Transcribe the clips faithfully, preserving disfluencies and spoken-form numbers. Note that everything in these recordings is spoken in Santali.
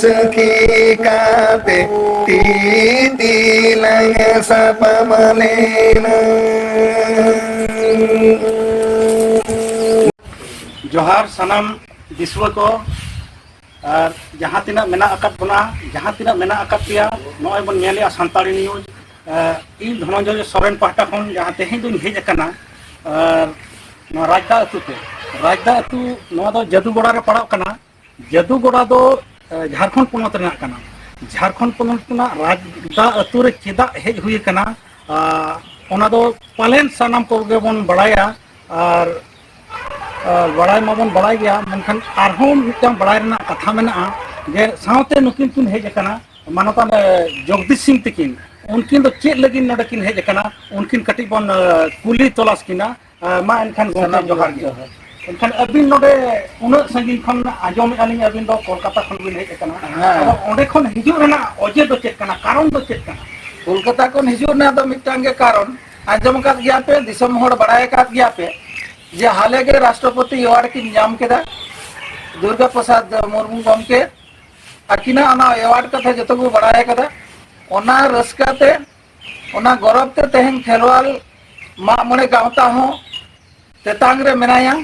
ᱥᱟᱹᱠᱷᱤ ᱠᱟᱛᱮ ᱛᱤ ᱛᱤ ᱞᱟᱝ ᱥᱟᱯᱟᱢ ᱞᱮᱱᱟ᱾ ᱡᱚᱦᱟᱨ ᱥᱟᱱᱟᱢ ᱫᱤᱥᱩᱣᱟᱹ ᱠᱚ, ᱟᱨ ᱡᱟᱦᱟᱸ ᱛᱤᱱᱟᱹᱜ ᱢᱮᱱᱟᱜ ᱟᱠᱟᱫ ᱵᱚᱱᱟ, ᱡᱟᱦᱟᱸ ᱛᱤᱱᱟᱹᱜ ᱢᱮᱱᱟᱜ ᱟᱠᱟᱫ ᱯᱮᱭᱟ, ᱱᱚᱜᱼᱚᱭ ᱵᱚᱱ ᱧᱮᱞᱮᱜᱼᱟ ᱥᱟᱱᱛᱟᱲᱤ ᱱᱤᱭᱩᱡᱽ᱾ ᱟᱨ ᱤᱧ ᱫᱷᱚᱱᱚᱱᱡᱚᱭ ᱥᱚᱨᱮᱱ ᱯᱟᱦᱴᱟ ᱠᱷᱚᱱ ᱡᱟᱦᱟᱸ ᱛᱮᱦᱮᱧ ᱫᱚᱧ ᱦᱮᱡ ᱟᱠᱟᱱᱟ, ᱟᱨ ᱱᱚᱣᱟ ᱨᱟᱡᱽᱫᱟ ᱟᱹᱛᱩ ᱛᱮ, ᱨᱟᱡᱽᱫᱟ ᱟᱹᱛᱩ ᱱᱚᱣᱟ ᱫᱚ ᱡᱟᱹᱫᱩᱜᱚᱲᱟ ᱨᱮ ᱯᱟᱲᱟᱜ ᱠᱟᱱᱟ᱾ ᱡᱟᱹᱫᱩᱜᱚᱲᱟ ᱫᱚ, ᱮ, ᱡᱷᱟᱲᱠᱷᱚᱸᱰ ᱯᱚᱱᱚᱛ ᱨᱮᱱᱟᱜ ᱠᱟᱱᱟ᱾ ᱡᱷᱟᱲᱠᱷᱚᱸᱰ ᱯᱚᱱᱚᱛ ᱨᱮᱱᱟᱜ ᱨᱟᱡᱽᱫᱟ ᱟᱹᱛᱩ ᱨᱮ ᱪᱮᱫᱟᱜ ᱦᱮᱡ ᱦᱩᱭ ᱟᱠᱟᱱᱟ, ᱟ, ᱚᱱᱟ ᱫᱚ ᱯᱟᱞᱮᱱ ᱥᱟᱱᱟᱢ ᱠᱚᱜᱮ ᱵᱚᱱ ᱵᱟᱲᱟᱭᱟ᱾ ᱟᱨ, ᱟ, ᱵᱟᱲᱟᱭ ᱢᱟᱵᱚᱱ ᱵᱟᱲᱟᱭ ᱜᱮᱭᱟ, ᱢᱮᱱᱠᱷᱟᱱ ᱟᱨᱦᱚᱸ ᱢᱤᱫᱴᱟᱝ ᱵᱟᱲᱟᱭ ᱨᱮᱱᱟᱜ ᱠᱟᱛᱷᱟ ᱢᱮᱱᱟᱜᱼᱟ ᱡᱮ ᱥᱟᱶᱛᱮ ᱱᱩᱠᱤᱱ ᱠᱤᱱ ᱦᱮᱡ ᱟᱠᱟᱱᱟ, ᱢᱟᱱᱚᱛᱟᱱ, ᱮ, ᱡᱚᱜᱽᱫᱤᱥ ᱥᱤᱝ ᱛᱤᱠᱤᱱ᱾ ᱩᱱᱠᱤᱱ ᱫᱚ ᱪᱮᱫ ᱞᱟᱹᱜᱤᱫ ᱱᱚᱰᱮ ᱠᱤᱱ ᱦᱮᱡ ᱟᱠᱟᱱᱟ, ᱩᱱᱠᱤᱱ ᱠᱟᱹᱴᱤᱡ ᱵᱚᱱ, ᱮ, ᱠᱩᱞᱤ ᱛᱚᱞᱟᱥ ᱠᱤᱱᱟ᱾ ᱮ, ᱢᱟ ᱮᱱᱠᱷᱟᱱ ᱜᱚᱢᱠᱮ, ᱥᱟᱱᱟᱢ ᱡᱚᱦᱟᱨ ᱜᱮ᱾ ᱡᱚᱦᱟᱨ᱾ ᱮᱱᱠᱷᱟᱱ ᱟᱹᱵᱤᱱ ᱱᱚᱰᱮ ᱩᱱᱟᱹᱜ ᱥᱟᱺᱜᱤᱧ ᱠᱷᱚᱱ ᱟᱸᱡᱚᱢᱮᱫᱼᱟ ᱞᱤᱧ, ᱟᱹᱵᱤᱱ ᱫᱚ ᱠᱳᱞᱠᱟᱛᱟ ᱠᱷᱚᱱ ᱵᱤᱱ ᱦᱮᱡ ᱟᱠᱟᱱᱟ᱾ ᱦᱮᱸ᱾ ᱟᱫᱚ ᱚᱸᱰᱮ ᱠᱷᱚᱱ ᱦᱤᱡᱩᱜ ᱨᱮᱱᱟᱜ ᱚᱡᱮ ᱫᱚ ᱪᱮᱫ ᱠᱟᱱᱟ, ᱠᱟᱨᱚᱱ ᱫᱚ ᱪᱮᱫ ᱠᱟᱱᱟ? ᱠᱳᱞᱠᱟᱛᱟ ᱠᱷᱚᱱ ᱦᱤᱡᱩᱜ ᱨᱮᱱᱟᱜ ᱫᱚ ᱢᱤᱫᱴᱟᱝ ᱜᱮ ᱠᱟᱨᱚᱱ, ᱟᱸᱡᱚᱢ ᱟᱠᱟᱫ ᱜᱮᱭᱟ ᱯᱮ, ᱫᱤᱥᱚᱢ ᱦᱚᱲ ᱵᱟᱲᱟᱭ ᱟᱠᱟᱫ ᱜᱮᱭᱟ ᱯᱮ, ᱡᱮ ᱦᱟᱞᱮ ᱜᱮ ᱨᱟᱥᱴᱨᱚᱯᱚᱛᱤ ᱮᱣᱟᱨᱰ ᱠᱤᱱ ᱧᱟᱢ ᱠᱮᱫᱟ ᱫᱩᱨᱜᱟ ᱯᱨᱚᱥᱟᱫᱽ ᱢᱩᱨᱢᱩ ᱜᱚᱢᱠᱮ᱾ ᱟᱹᱠᱤᱱᱟᱜ ᱚᱱᱟ ᱮᱣᱟᱨᱰ ᱠᱟᱛᱷᱟ ᱡᱚᱛᱚ ᱠᱚ ᱵᱟᱲᱟᱭ ᱟᱠᱟᱫᱟ᱾ ᱚᱱᱟ ᱨᱟᱹᱥᱠᱟᱹ ᱛᱮ, ᱚᱱᱟ ᱜᱚᱨᱚᱵᱽ ᱛᱮ ᱛᱮᱦᱮᱧ ᱠᱷᱮᱨᱣᱟᱞ ᱢᱟᱜ ᱢᱚᱬᱮ ᱜᱟᱶᱛᱟ ᱦᱚᱸ ᱛᱮᱛᱟᱝ ᱨᱮ ᱢᱮᱱᱟᱭᱟ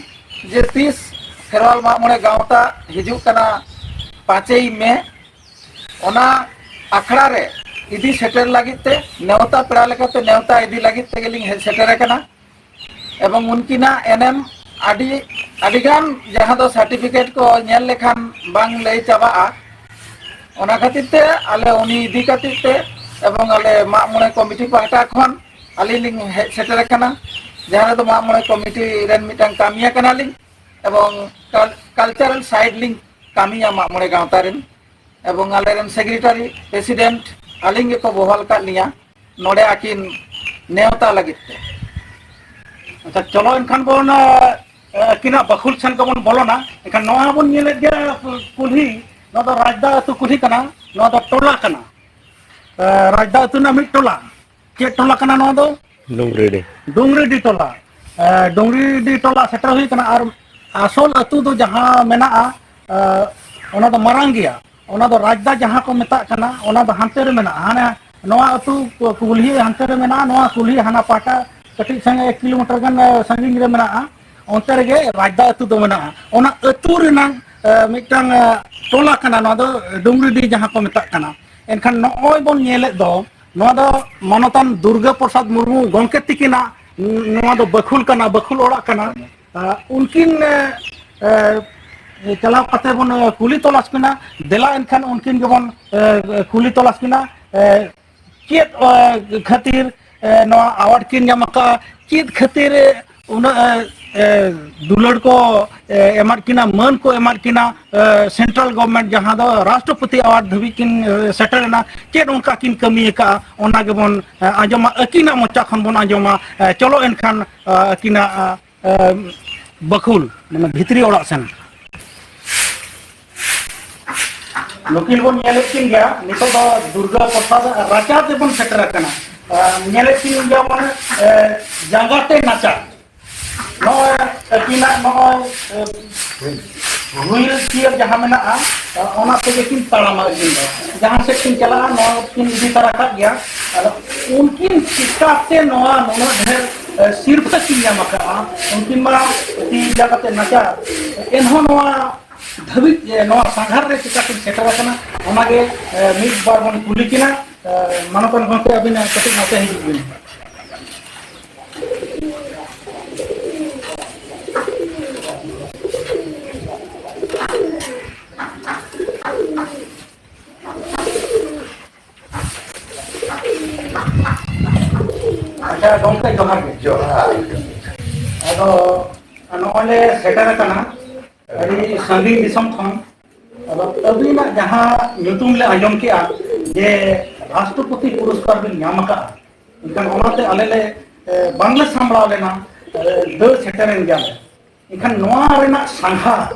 ᱡᱮ ᱛᱤᱥ ᱠᱷᱮᱨᱣᱟᱞ ᱢᱟᱜ ᱢᱚᱬᱮ ᱜᱟᱶᱛᱟ ᱦᱤᱡᱩᱜ ᱠᱟᱱᱟ ᱯᱟᱸᱪᱮᱭ ᱢᱮ, ᱚᱱᱟ ᱟᱠᱷᱲᱟ ᱨᱮ ᱤᱫᱤ ᱥᱮᱴᱮᱨ ᱞᱟᱹᱜᱤᱫ ᱛᱮ, ᱱᱮᱣᱛᱟ ᱯᱮᱲᱟ ᱞᱮᱠᱟᱛᱮ ᱱᱮᱣᱛᱟ ᱤᱫᱤ ᱞᱟᱹᱜᱤᱫ ᱛᱮᱜᱮᱞᱤᱧ ᱦᱮᱡ ᱥᱮᱴᱮᱨ ᱟᱠᱟᱱᱟ᱾ ᱮᱵᱚᱝ ᱩᱱᱠᱤᱱᱟᱜ ᱮᱱᱮᱢ ᱟᱹᱰᱤ, ᱟᱹᱰᱤᱜᱟᱱ, ᱡᱟᱦᱟᱸ ᱫᱚ ᱥᱟᱨᱴᱤᱯᱷᱤᱠᱮᱴ ᱠᱚ ᱧᱮᱞ ᱞᱮᱠᱷᱟᱱ ᱵᱟᱝ ᱞᱟᱹᱭ ᱪᱟᱵᱟᱜᱼᱟ᱾ ᱚᱱᱟ ᱠᱷᱟᱹᱛᱤᱨ ᱛᱮ ᱟᱞᱮ ᱩᱱᱤ ᱤᱫᱤ ᱠᱟᱛᱮᱫ ᱛᱮ ᱮᱵᱚᱝ ᱟᱞᱮ ᱢᱟᱜ ᱢᱚᱬᱮ ᱠᱚᱢᱤᱴᱤ ᱯᱟᱦᱴᱟ ᱠᱷᱚᱱ ᱟᱹᱞᱤᱧ ᱞᱤᱧ ᱦᱮᱡ ᱥᱮᱴᱮᱨ ᱟᱠᱟᱱᱟ, ᱡᱟᱦᱟᱸ ᱨᱮᱫᱚ ᱢᱟᱜ ᱢᱚᱬᱮ ᱠᱚᱢᱤᱴᱤ ᱨᱮᱱ ᱢᱤᱫᱴᱟᱝ ᱠᱟᱹᱢᱤᱭᱟᱹ ᱠᱟᱱᱟᱞᱤᱧ ᱮᱵᱚᱝ ᱠᱟᱞ-, ᱠᱟᱞᱪᱟᱨᱟᱞ ᱥᱟᱭᱤᱰ ᱞᱤᱧ ᱠᱟᱹᱢᱤᱭᱟ ᱢᱟᱜ ᱢᱚᱬᱮ ᱜᱟᱶᱛᱟ ᱨᱮᱱ᱾ ᱮᱵᱚᱝ ᱟᱞᱮᱨᱮᱱ ᱥᱮᱠᱨᱮᱴᱟᱨᱤ, ᱯᱨᱮᱥᱤᱰᱮᱱᱴ, ᱟᱹᱞᱤᱧ ᱜᱮᱠᱚ ᱵᱚᱦᱟᱞ ᱟᱠᱟᱫ ᱞᱤᱧᱟ ᱱᱚᱰᱮ ᱟᱹᱠᱤᱱ ᱱᱮᱣᱛᱟ ᱞᱟᱹᱜᱤᱫ ᱛᱮ᱾ ᱟᱪᱪᱷᱟ, ᱪᱚᱞᱚ ᱮᱱᱠᱷᱟᱱ ᱵᱚᱱ, ᱮ, ᱟᱹᱠᱤᱱᱟᱜ ᱵᱟᱠᱷᱳᱞ ᱥᱮᱱ ᱜᱮᱵᱚᱱ ᱵᱚᱞᱚᱱᱟ᱾ ᱮᱱᱠᱷᱟᱱ ᱱᱚᱣᱟ ᱵᱚᱱ ᱧᱮᱞᱮᱫ ᱜᱮᱭᱟ ᱠᱩᱞᱦᱤ, ᱱᱚᱣᱟ ᱫᱚ ᱨᱟᱡᱽᱫᱟ ᱟᱹᱛᱩ ᱠᱩᱞᱦᱤ ᱠᱟᱱᱟ, ᱱᱚᱣᱟ ᱫᱚ ᱴᱚᱞᱟ ᱠᱟᱱᱟ᱾ ᱮ, ᱨᱟᱡᱽᱫᱟ ᱟᱹᱛᱩ ᱨᱮᱱᱟᱜ ᱢᱤᱫ ᱴᱚᱞᱟ᱾ ᱪᱮᱫ ᱴᱚᱞᱟ ᱠᱟᱱᱟ ᱱᱚᱣᱟ ᱫᱚ? ᱰᱩᱝᱨᱤᱰᱤ᱾ ᱰᱩᱝᱨᱤᱰᱤ ᱴᱚᱞᱟ᱾ ᱮ, ᱰᱩᱝᱨᱤᱰᱤ ᱴᱚᱞᱟ ᱥᱮᱴᱮᱨ ᱦᱩᱭ ᱠᱟᱱᱟ᱾ ᱟᱨ ᱟᱥᱚᱞ ᱟᱹᱛᱩ ᱫᱚ ᱡᱟᱦᱟᱸ ᱢᱮᱱᱟᱜᱼᱟ, ᱮ, ᱚᱱᱟ ᱫᱚ ᱢᱟᱨᱟᱝ ᱜᱮᱭᱟ᱾ ᱚᱱᱟ ᱫᱚ ᱨᱟᱡᱽᱫᱟ ᱡᱟᱦᱟᱸ ᱠᱚ ᱢᱮᱛᱟᱜ ᱠᱟᱱᱟ, ᱚᱱᱟ ᱫᱚ ᱦᱟᱱᱛᱮ ᱨᱮ ᱢᱮᱱᱟᱜᱼᱟ᱾ ᱦᱟᱱᱮ ᱱᱚᱣᱟ ᱟᱹᱛᱩ ᱠᱩᱞᱦᱤ ᱦᱟᱱᱛᱮ ᱨᱮ ᱢᱮᱱᱟᱜᱼᱟ, ᱱᱚᱣᱟ ᱠᱩᱞᱦᱤ ᱦᱟᱱᱟ ᱯᱟᱦᱴᱟ ᱠᱟᱹᱴᱤᱡ ᱥᱟᱸᱜᱮ ᱮᱠ ᱠᱤᱞᱳᱢᱤᱴᱟᱨ ᱜᱟᱱ, ᱮ, ᱥᱟᱺᱜᱤᱧ ᱨᱮ ᱢᱮᱱᱟᱜᱼᱟ᱾ ᱚᱱᱛᱮ ᱨᱮᱜᱮ ᱨᱟᱡᱽᱫᱟ ᱟᱹᱛᱩ ᱫᱚ ᱢᱮᱱᱟᱜᱼᱟ᱾ ᱚᱱᱟ ᱟᱹᱛᱩ ᱨᱮᱱᱟᱝ, ᱮ, ᱢᱤᱫᱴᱟᱝ, ᱮ, ᱴᱚᱞᱟ ᱠᱟᱱᱟ, ᱱᱚᱣᱟ ᱫᱚ ᱰᱩᱝᱨᱤᱰᱤ ᱡᱟᱦᱟᱸ ᱠᱚ ᱢᱮᱛᱟᱜ ᱠᱟᱱᱟ᱾ ᱮᱱᱠᱷᱟᱱ ᱱᱚᱜᱼᱚᱭ ᱵᱚᱱ ᱧᱮᱞᱮᱫ ᱫᱚ, ᱱᱚᱣᱟ ᱫᱚ ᱢᱟᱱᱚᱛᱟᱱ ᱫᱩᱨᱜᱟᱹ ᱯᱨᱚᱥᱟᱫᱽ ᱢᱩᱨᱢᱩ ᱜᱚᱢᱠᱮ ᱛᱤᱠᱤᱱᱟᱜ, ᱱᱚᱣᱟ ᱫᱚ ᱵᱟᱹᱠᱷᱩᱞ ᱠᱟᱱᱟ, ᱵᱟᱹᱠᱷᱩᱞ ᱚᱲᱟᱜ ᱠᱟᱱᱟ᱾ ᱟ, ᱩᱱᱠᱤᱱ, ᱮ, ᱮ, ᱪᱟᱞᱟᱣ ᱠᱟᱛᱮ ᱵᱚᱱ, ᱮ, ᱠᱩᱞᱤ ᱛᱚᱞᱟᱥ ᱠᱤᱱᱟ᱾ ᱫᱮᱞᱟ ᱮᱱᱠᱷᱟᱱ ᱩᱱᱠᱤᱱ ᱜᱮᱵᱚᱱ, ᱮ, ᱠᱩᱞᱤ ᱛᱚᱞᱟᱥ ᱠᱤᱱᱟ, ᱮ, ᱪᱮᱫ, ᱮ, ᱠᱷᱟᱹᱛᱤᱨ, ᱮ, ᱱᱚᱣᱟ ᱟᱣᱟᱨᱰ ᱠᱤᱱ ᱧᱟᱢ ᱟᱠᱟᱫᱼᱟ, ᱪᱮᱫ ᱠᱷᱟᱹᱛᱤᱨ, ᱮ, ᱩᱱᱟᱹᱜ, ᱮ, ᱮ, ᱫᱩᱞᱟᱹᱲ ᱠᱚ, ᱮ, ᱮᱢᱟᱫ ᱠᱤᱱᱟ, ᱢᱟᱹᱱ ᱠᱚ ᱮᱢᱟᱫ ᱠᱤᱱᱟ, ᱮ, ᱥᱮᱱᱴᱨᱟᱞ ᱜᱚᱵᱷᱚᱨᱱᱢᱮᱱᱴ ᱡᱟᱦᱟᱸ ᱫᱚ ᱨᱟᱥᱴᱨᱚᱯᱚᱛᱤ ᱟᱣᱟᱨᱰ ᱫᱷᱟᱹᱵᱤᱡ ᱠᱤᱱ, ᱮ, ᱥᱮᱴᱮᱨ ᱮᱱᱟ, ᱪᱮᱫ ᱚᱱᱠᱟ ᱠᱤᱱ ᱠᱟᱹᱢᱤ ᱟᱠᱟᱫᱼᱟ, ᱚᱱᱟ ᱜᱮᱵᱚᱱ, ᱮ, ᱟᱸᱡᱚᱢᱟ, ᱟᱹᱠᱤᱱᱟᱜ ᱢᱚᱪᱟ ᱠᱷᱚᱱ ᱵᱚᱱ ᱟᱸᱡᱚᱢᱟ᱾ ᱮ, ᱪᱚᱞᱚ ᱮᱱᱠᱷᱟᱱ, ᱮ, ᱟᱹᱠᱤᱱᱟᱜ, ᱮ, ᱮ, ᱵᱟᱹᱠᱷᱩᱞ, ᱢᱟᱱᱮ ᱵᱷᱤᱛᱨᱤ ᱚᱲᱟᱜ ᱥᱮᱱ᱾ ᱱᱩᱠᱤᱱ ᱵᱚᱱ ᱧᱮᱞᱮᱫ ᱠᱤᱱ ᱜᱮᱭᱟ, ᱱᱤᱛᱚᱜ ᱫᱚ ᱫᱩᱨᱜᱟ ᱯᱨᱚᱥᱟᱫᱽ ᱨᱟᱪᱟ ᱛᱮᱵᱚᱱ ᱥᱮᱴᱮᱨ ᱟᱠᱟᱱᱟ᱾ ᱟᱨ ᱧᱮᱞᱮᱫ ᱠᱤᱱ ᱜᱮᱭᱟ ᱵᱚᱱ, ᱮ, ᱡᱟᱸᱜᱟ ᱛᱮ ᱱᱟᱪᱟᱨ᱾ ᱱᱚᱜᱼᱚᱭ ᱟᱹᱠᱤᱱᱟᱜ ᱱᱚᱜᱼᱚᱭ, ᱮ, ᱦᱩᱭᱤᱞ ᱪᱮᱭᱟᱨ ᱡᱟᱦᱟᱸ ᱢᱮᱱᱟᱜᱼᱟ, ᱚᱱᱟ ᱛᱮᱜᱮ ᱠᱤᱱ ᱛᱟᱲᱟᱢᱟ ᱟᱹᱠᱤᱱ ᱫᱚ᱾ ᱡᱟᱦᱟᱸ ᱥᱮᱫ ᱠᱤᱱ ᱪᱟᱞᱟᱜᱼᱟ, ᱱᱚᱣᱟ ᱠᱤᱱ ᱤᱫᱤ ᱛᱟᱨᱟ ᱠᱟᱜ ᱜᱮᱭᱟ᱾ ᱟᱫᱚ ᱩᱱᱠᱤᱱ ᱪᱤᱠᱟᱛᱮ ᱱᱚᱣᱟ ᱱᱩᱱᱟᱹᱜ ᱰᱷᱮᱨ, ᱮ, ᱥᱤᱨᱯᱷᱟᱹ ᱠᱤᱱ ᱧᱟᱢ ᱟᱠᱟᱫᱼᱟ? ᱩᱱᱠᱤᱱ ᱢᱟ ᱛᱤ ᱡᱟᱸᱜᱟ ᱛᱮ ᱱᱟᱪᱟᱨ, ᱮᱱᱦᱚᱸ ᱱᱚᱣᱟ ᱫᱷᱟᱹᱵᱤᱡ, ᱮ, ᱱᱚᱣᱟ ᱥᱟᱸᱜᱷᱟᱨ ᱨᱮ ᱪᱤᱠᱟ ᱠᱤᱱ ᱥᱮᱴᱮᱨ ᱟᱠᱟᱱᱟ, ᱚᱱᱟᱜᱮ, ᱮ, ᱢᱤᱫ ᱵᱟᱨ ᱵᱚᱱ ᱠᱩᱞᱤ ᱠᱤᱱᱟ᱾ ᱮ, ᱢᱟᱱᱚᱛᱟᱱ ᱜᱚᱢᱠᱮ, ᱟᱹᱵᱤᱱ ᱠᱟᱹᱴᱤᱡ ᱱᱚᱛᱮ ᱦᱤᱡᱩᱜ ᱵᱤᱱ᱾ ᱟᱪᱪᱷᱟ ᱜᱚᱢᱠᱮ, ᱡᱚᱦᱟᱨ ᱜᱮ᱾ ᱡᱚᱦᱟᱨ᱾ ᱟᱫᱚ ᱱᱚᱜᱼᱚᱭ ᱞᱮ ᱥᱮᱴᱮᱨ ᱟᱠᱟᱱᱟ ᱟᱹᱰᱤ ᱥᱟᱺᱜᱤᱧ ᱫᱤᱥᱚᱢ ᱠᱷᱚᱱ᱾ ᱟᱫᱚ ᱟᱹᱵᱤᱱᱟᱜ ᱡᱟᱦᱟᱸ ᱧᱩᱛᱩᱢ ᱞᱮ ᱟᱸᱡᱚᱢ ᱠᱮᱜᱼᱟ ᱡᱮ ᱨᱟᱥᱴᱨᱚᱯᱚᱛᱤ ᱯᱩᱨᱚᱥᱠᱟᱨ ᱵᱤᱱ ᱧᱟᱢ ᱟᱠᱟᱫᱼᱟ, ᱮᱱᱠᱷᱟᱱ ᱚᱱᱟᱛᱮ ᱟᱞᱮ ᱞᱮ, ᱮ, ᱵᱟᱝᱞᱮ ᱥᱟᱢᱵᱲᱟᱣ ᱞᱮᱱᱟ, ᱮ, ᱫᱟᱹᱲ ᱥᱮᱴᱮᱨᱮᱱ ᱜᱮᱭᱟᱞᱮ᱾ ᱮᱱᱠᱷᱟᱱ ᱱᱚᱣᱟ ᱨᱮᱱᱟᱜ ᱥᱟᱸᱜᱷᱟᱨ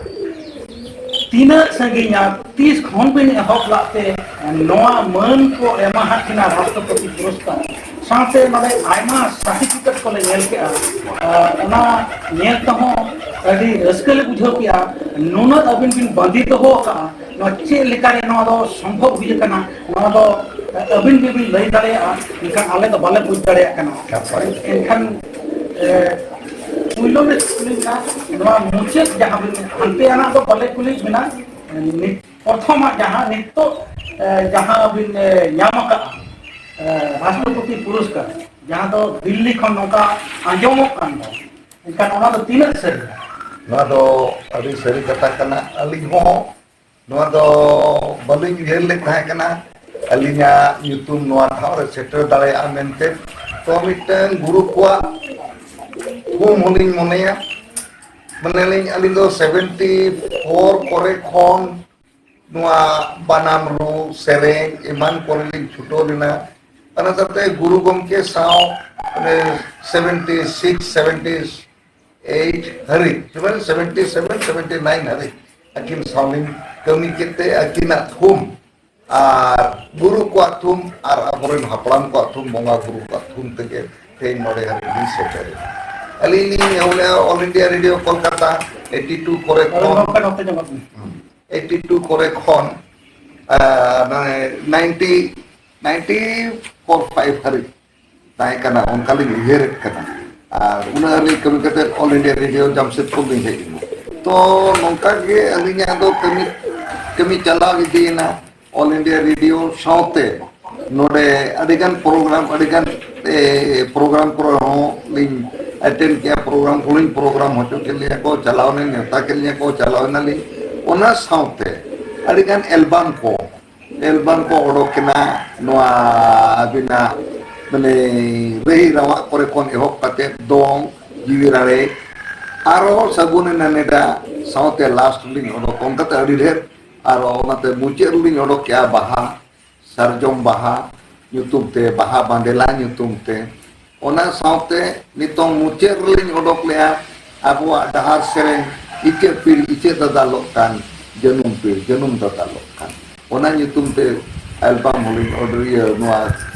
ᱛᱤᱱᱟᱹᱜ ᱥᱟᱺᱜᱤᱧᱟ, ᱛᱤᱥ ᱠᱷᱚᱱ ᱵᱤᱱ ᱮᱦᱚᱵ ᱞᱟᱜ ᱛᱮ ᱱᱚᱣᱟ ᱢᱟᱹᱱ ᱠᱚ ᱮᱢᱟ ᱦᱟᱸᱜ ᱠᱤᱱᱟ ᱨᱟᱥᱴᱨᱚᱯᱚᱛᱤ ᱯᱩᱨᱚᱥᱠᱟᱨ? ᱥᱟᱶᱛᱮ ᱱᱚᱰᱮ ᱟᱭᱢᱟ ᱥᱟᱨᱴᱤᱯᱷᱤᱠᱮᱴ ᱠᱚᱞᱮ ᱧᱮᱞ ᱠᱮᱜᱼᱟ᱾ ᱟᱨ ᱚᱱᱟ ᱧᱮᱞ ᱛᱮᱦᱚᱸ ᱟᱹᱰᱤ ᱨᱟᱹᱥᱠᱟᱹ ᱞᱮ ᱵᱩᱡᱷᱟᱹᱣ ᱠᱮᱜᱼᱟ᱾ ᱱᱩᱱᱟᱹᱜ ᱟᱹᱵᱤᱱ ᱵᱤᱱ ᱵᱟᱸᱫᱤ ᱫᱚᱦᱚ ᱟᱠᱟᱫᱼᱟ, ᱱᱚᱣᱟ ᱪᱮᱫ ᱞᱮᱠᱟᱨᱮ ᱱᱚᱣᱟ ᱫᱚ ᱥᱚᱢᱵᱷᱚᱵ ᱦᱩᱭ ᱟᱠᱟᱱᱟ, ᱱᱚᱣᱟ ᱫᱚ ᱟᱹᱵᱤᱱ ᱜᱮᱵᱤᱱ ᱞᱟᱹᱭ ᱫᱟᱲᱮᱭᱟᱜᱼᱟ, ᱢᱮᱱᱠᱷᱟᱱ ᱟᱞᱮ ᱫᱚ ᱵᱟᱞᱮ ᱵᱩᱡᱽ ᱫᱟᱲᱮᱭᱟᱜ ᱠᱟᱱᱟ᱾ ᱮᱱᱠᱷᱟᱱ, ᱮ, ᱯᱩᱭᱞᱩ ᱨᱮ ᱠᱩᱞᱤ ᱢᱮᱱᱟᱜᱼᱟ, ᱱᱚᱣᱟ ᱢᱩᱪᱟᱹᱫ ᱡᱟᱦᱟᱸ ᱵᱤᱱ, ᱦᱟᱱᱛᱮ ᱟᱱᱟᱜ ᱫᱚ ᱵᱟᱞᱮ ᱠᱩᱞᱤᱭᱮᱫ ᱵᱤᱱᱟ, ᱱᱤᱛ ᱯᱨᱚᱛᱷᱚᱢᱟᱜ ᱡᱟᱦᱟᱸ ᱱᱤᱛᱚᱜ, ᱮ, ᱡᱟᱦᱟᱸ ᱵᱤᱱ, ᱮ, ᱧᱟᱢ ᱟᱠᱟᱫᱼᱟ, ᱮ, ᱨᱟᱥᱴᱨᱚᱯᱚᱛᱤ ᱯᱩᱨᱚᱥᱠᱟᱨ, ᱡᱟᱦᱟᱸ ᱫᱚ ᱫᱤᱞᱞᱤ ᱠᱷᱚᱱ ᱱᱚᱝᱠᱟ ᱟᱸᱡᱚᱢᱚᱜ ᱠᱟᱱ ᱫᱚ, ᱮᱱᱠᱷᱟᱱ ᱚᱱᱟ ᱫᱚ ᱛᱤᱱᱟᱹᱜ ᱥᱟᱹᱨᱤᱭᱟ? ᱱᱚᱣᱟ ᱫᱚ ᱟᱹᱰᱤ ᱥᱟᱹᱨᱤ ᱠᱟᱛᱷᱟ ᱠᱟᱱᱟ᱾ ᱟᱹᱞᱤᱧ ᱦᱚᱸ ᱱᱚᱣᱟ ᱫᱚ ᱵᱟᱹᱞᱤᱧ ᱩᱭᱦᱟᱹᱨ ᱞᱮᱫ ᱛᱟᱦᱮᱸ ᱠᱟᱱᱟ, ᱟᱹᱞᱤᱧᱟᱜ ᱧᱩᱛᱩᱢ ᱱᱚᱣᱟ ᱴᱷᱟᱶ ᱨᱮ ᱥᱮᱴᱮᱨ ᱫᱟᱲᱮᱭᱟᱜᱼᱟ ᱢᱮᱱᱛᱮ᱾ ᱛᱚ, ᱢᱤᱫᱴᱟᱝ ᱜᱩᱨᱩ ᱠᱚᱣᱟᱜ ᱛᱷᱩᱢ ᱦᱚᱸᱞᱤᱧ ᱢᱚᱱᱮᱭᱟ᱾ ᱢᱟᱱᱮ, ᱞᱤᱧ, ᱟᱹᱞᱤᱧ ᱫᱚ ᱥᱮᱵᱷᱮᱱᱴᱤ ᱯᱷᱳᱨ ᱠᱚᱨᱮ ᱠᱷᱚᱱ ᱱᱚᱣᱟ ᱵᱟᱱᱟᱢ ᱨᱩ, ᱥᱮᱨᱮᱧ ᱮᱢᱟᱱ ᱠᱚᱨᱮ ᱞᱤᱧ ᱪᱷᱩᱴᱟᱹᱣ ᱞᱮᱱᱟ᱾ ᱚᱱᱟ ᱥᱟᱶᱛᱮ ᱜᱩᱨᱩ ᱜᱚᱢᱠᱮ ᱥᱟᱶ, ᱢᱟᱱᱮ, ᱥᱮᱵᱷᱮᱱᱴᱤ ᱥᱤᱠᱥ, ᱥᱮᱵᱷᱮᱱᱴᱤ ᱮᱭᱤᱴ ᱦᱟᱹᱨᱤᱡ, seven, seventy seven, seventy nine ᱦᱟᱹᱨᱤᱡ ᱟᱹᱠᱤᱱ ᱥᱟᱶ ᱞᱤᱧ ᱠᱟᱹᱢᱤ ᱠᱮᱫ ᱛᱮ, ᱟᱹᱠᱤᱱᱟᱜ ᱛᱷᱩᱢ ᱟᱨ ᱜᱩᱨᱩ ᱠᱚᱣᱟᱜ ᱛᱷᱩᱢ ᱟᱨ ᱟᱵᱚᱨᱮᱱ ᱦᱟᱯᱲᱟᱢ ᱠᱚᱣᱟᱜ ᱛᱷᱩᱢ, ᱵᱚᱸᱜᱟ ᱵᱩᱨᱩ ᱠᱚᱣᱟᱜ ᱛᱷᱩᱢ ᱛᱮᱜᱮ ᱛᱮᱦᱮᱧ ᱱᱚᱰᱮ ᱦᱟᱹᱵᱤᱡ ᱞᱤᱧ ᱥᱮᱴᱮᱨ ᱮᱱᱟ᱾ ᱟᱹᱞᱤᱧ ᱞᱤᱧ ᱮᱦᱚᱵ ᱞᱮᱜᱼᱟ All India Radio Kolkata, eighty two ᱠᱚᱨᱮ ᱠᱷᱚᱱ᱾ ᱦᱩᱸ᱾ ᱮᱭᱤᱴᱤ ᱴᱩ ᱠᱚᱨᱮ ᱠᱷᱚᱱ, ᱟᱨ, ᱢᱟᱱᱮ, ᱱᱟᱭᱤᱱᱴᱤ, ᱱᱟᱭᱤᱱᱴᱤ ᱯᱷᱳᱨ ᱯᱷᱟᱭᱤᱵᱷ ᱦᱟᱹᱨᱤᱡ ᱛᱟᱦᱮᱸ ᱠᱟᱱᱟ, ᱚᱱᱠᱟ ᱞᱤᱧ ᱩᱭᱦᱟᱹᱨᱮᱫ ᱠᱟᱱᱟ᱾ ᱟᱨ ᱩᱱᱟᱹᱜ ᱦᱟᱹᱨᱤᱡ ᱠᱟᱹᱢᱤ ᱠᱟᱛᱮ All India Radio ᱡᱟᱢᱥᱮᱫᱽᱯᱩᱨ ᱞᱤᱧ ᱦᱮᱡ ᱮᱱᱟ᱾ ᱛᱚ, ᱱᱚᱝᱠᱟ ᱜᱮ ᱟᱹᱞᱤᱧᱟᱜ ᱫᱚ ᱠᱟᱹᱢᱤ, ᱠᱟᱹᱢᱤ ᱪᱟᱞᱟᱣ ᱤᱫᱤᱭᱮᱱᱟ᱾ All India Radio ᱥᱟᱶᱛᱮ ᱱᱚᱰᱮ ᱟᱹᱰᱤᱜᱟᱱ ᱯᱨᱳᱜᱨᱟᱢ, ᱟᱹᱰᱤᱜᱟᱱ, ᱮ, ᱯᱨᱳᱜᱨᱟᱢ ᱠᱚᱨᱮ ᱦᱚᱸ ᱞᱤᱧ ᱮᱴᱮᱱᱰ ᱠᱮᱜᱼᱟ, ᱯᱨᱳᱜᱨᱟᱢ ᱠᱚᱞᱤᱧ ᱯᱨᱳᱜᱨᱟᱢ ᱦᱚᱪᱚ ᱠᱮᱫ ᱞᱤᱧᱟ ᱠᱚ, ᱪᱟᱞᱟᱣ ᱞᱤᱧ ᱱᱮᱣᱛᱟ ᱠᱮᱫ ᱞᱤᱧᱟ ᱠᱚ, ᱪᱟᱞᱟᱣ ᱮᱱᱟᱞᱤᱧ᱾ ᱚᱱᱟ ᱥᱟᱶᱛᱮ ᱟᱹᱰᱤᱜᱟᱱ ᱮᱞᱵᱟᱢ ᱠᱚ, ᱮᱞᱵᱟᱢ ᱠᱚ ᱚᱰᱚᱠ ᱮᱱᱟ᱾ ᱱᱚᱣᱟ ᱟᱹᱵᱤᱱᱟᱜ, ᱢᱟᱱᱮ, ᱨᱟᱹᱦᱤ ᱨᱟᱣᱟᱜ ᱠᱚᱨᱮ ᱠᱷᱚᱱ ᱮᱦᱚᱵ ᱠᱟᱛᱮ ᱫᱚᱝ, ᱡᱤᱣᱤ ᱨᱟᱲᱮᱡ, ᱟᱨᱚ ᱥᱟᱹᱜᱩᱱ ᱮᱱᱟ ᱱᱮᱰᱟ ᱥᱟᱶᱛᱮ ᱞᱟᱥᱴ ᱞᱤᱧ ᱚᱰᱚᱠ, ᱚᱱᱠᱟᱛᱮ ᱟᱹᱰᱤ ᱰᱷᱮᱨ᱾ ᱟᱨ ᱚᱱᱟᱛᱮ ᱢᱩᱪᱟᱹᱫ ᱨᱮᱞᱤᱧ ᱚᱰᱚᱠ ᱠᱮᱜᱼᱟ ᱵᱟᱦᱟ, ᱥᱟᱨᱡᱚᱢ ᱵᱟᱦᱟ ᱧᱩᱛᱩᱢ ᱛᱮ, ᱵᱟᱦᱟ ᱵᱟᱸᱫᱮᱞᱟ ᱧᱩᱛᱩᱢ ᱛᱮ᱾ ᱚᱱᱟ ᱥᱟᱶᱛᱮ ᱱᱤᱛᱚᱝ ᱢᱩᱪᱟᱹᱫ ᱨᱮᱞᱤᱧ ᱚᱰᱚᱠ ᱞᱮᱜᱼᱟ ᱟᱵᱚᱣᱟᱜ ᱰᱟᱦᱟᱨ ᱥᱮᱨᱮᱧ, ᱤᱪᱟᱹᱜ ᱯᱤᱲ ᱤᱪᱟᱹᱜ ᱫᱟᱫᱟᱞᱚᱜ ᱠᱟᱱ, ᱡᱟᱹᱱᱩᱢ ᱯᱤᱲ ᱡᱟᱹᱱᱩᱢ ᱫᱟᱫᱟᱞᱚᱜ ᱠᱟᱱ᱾ ᱚᱱᱟ ᱧᱩᱛᱩᱢ ᱛᱮ ᱮᱞᱵᱟᱢ ᱦᱚᱸᱞᱤᱧ ᱚᱰᱚᱠ, ᱤᱭᱟᱹ, ᱱᱚᱣᱟ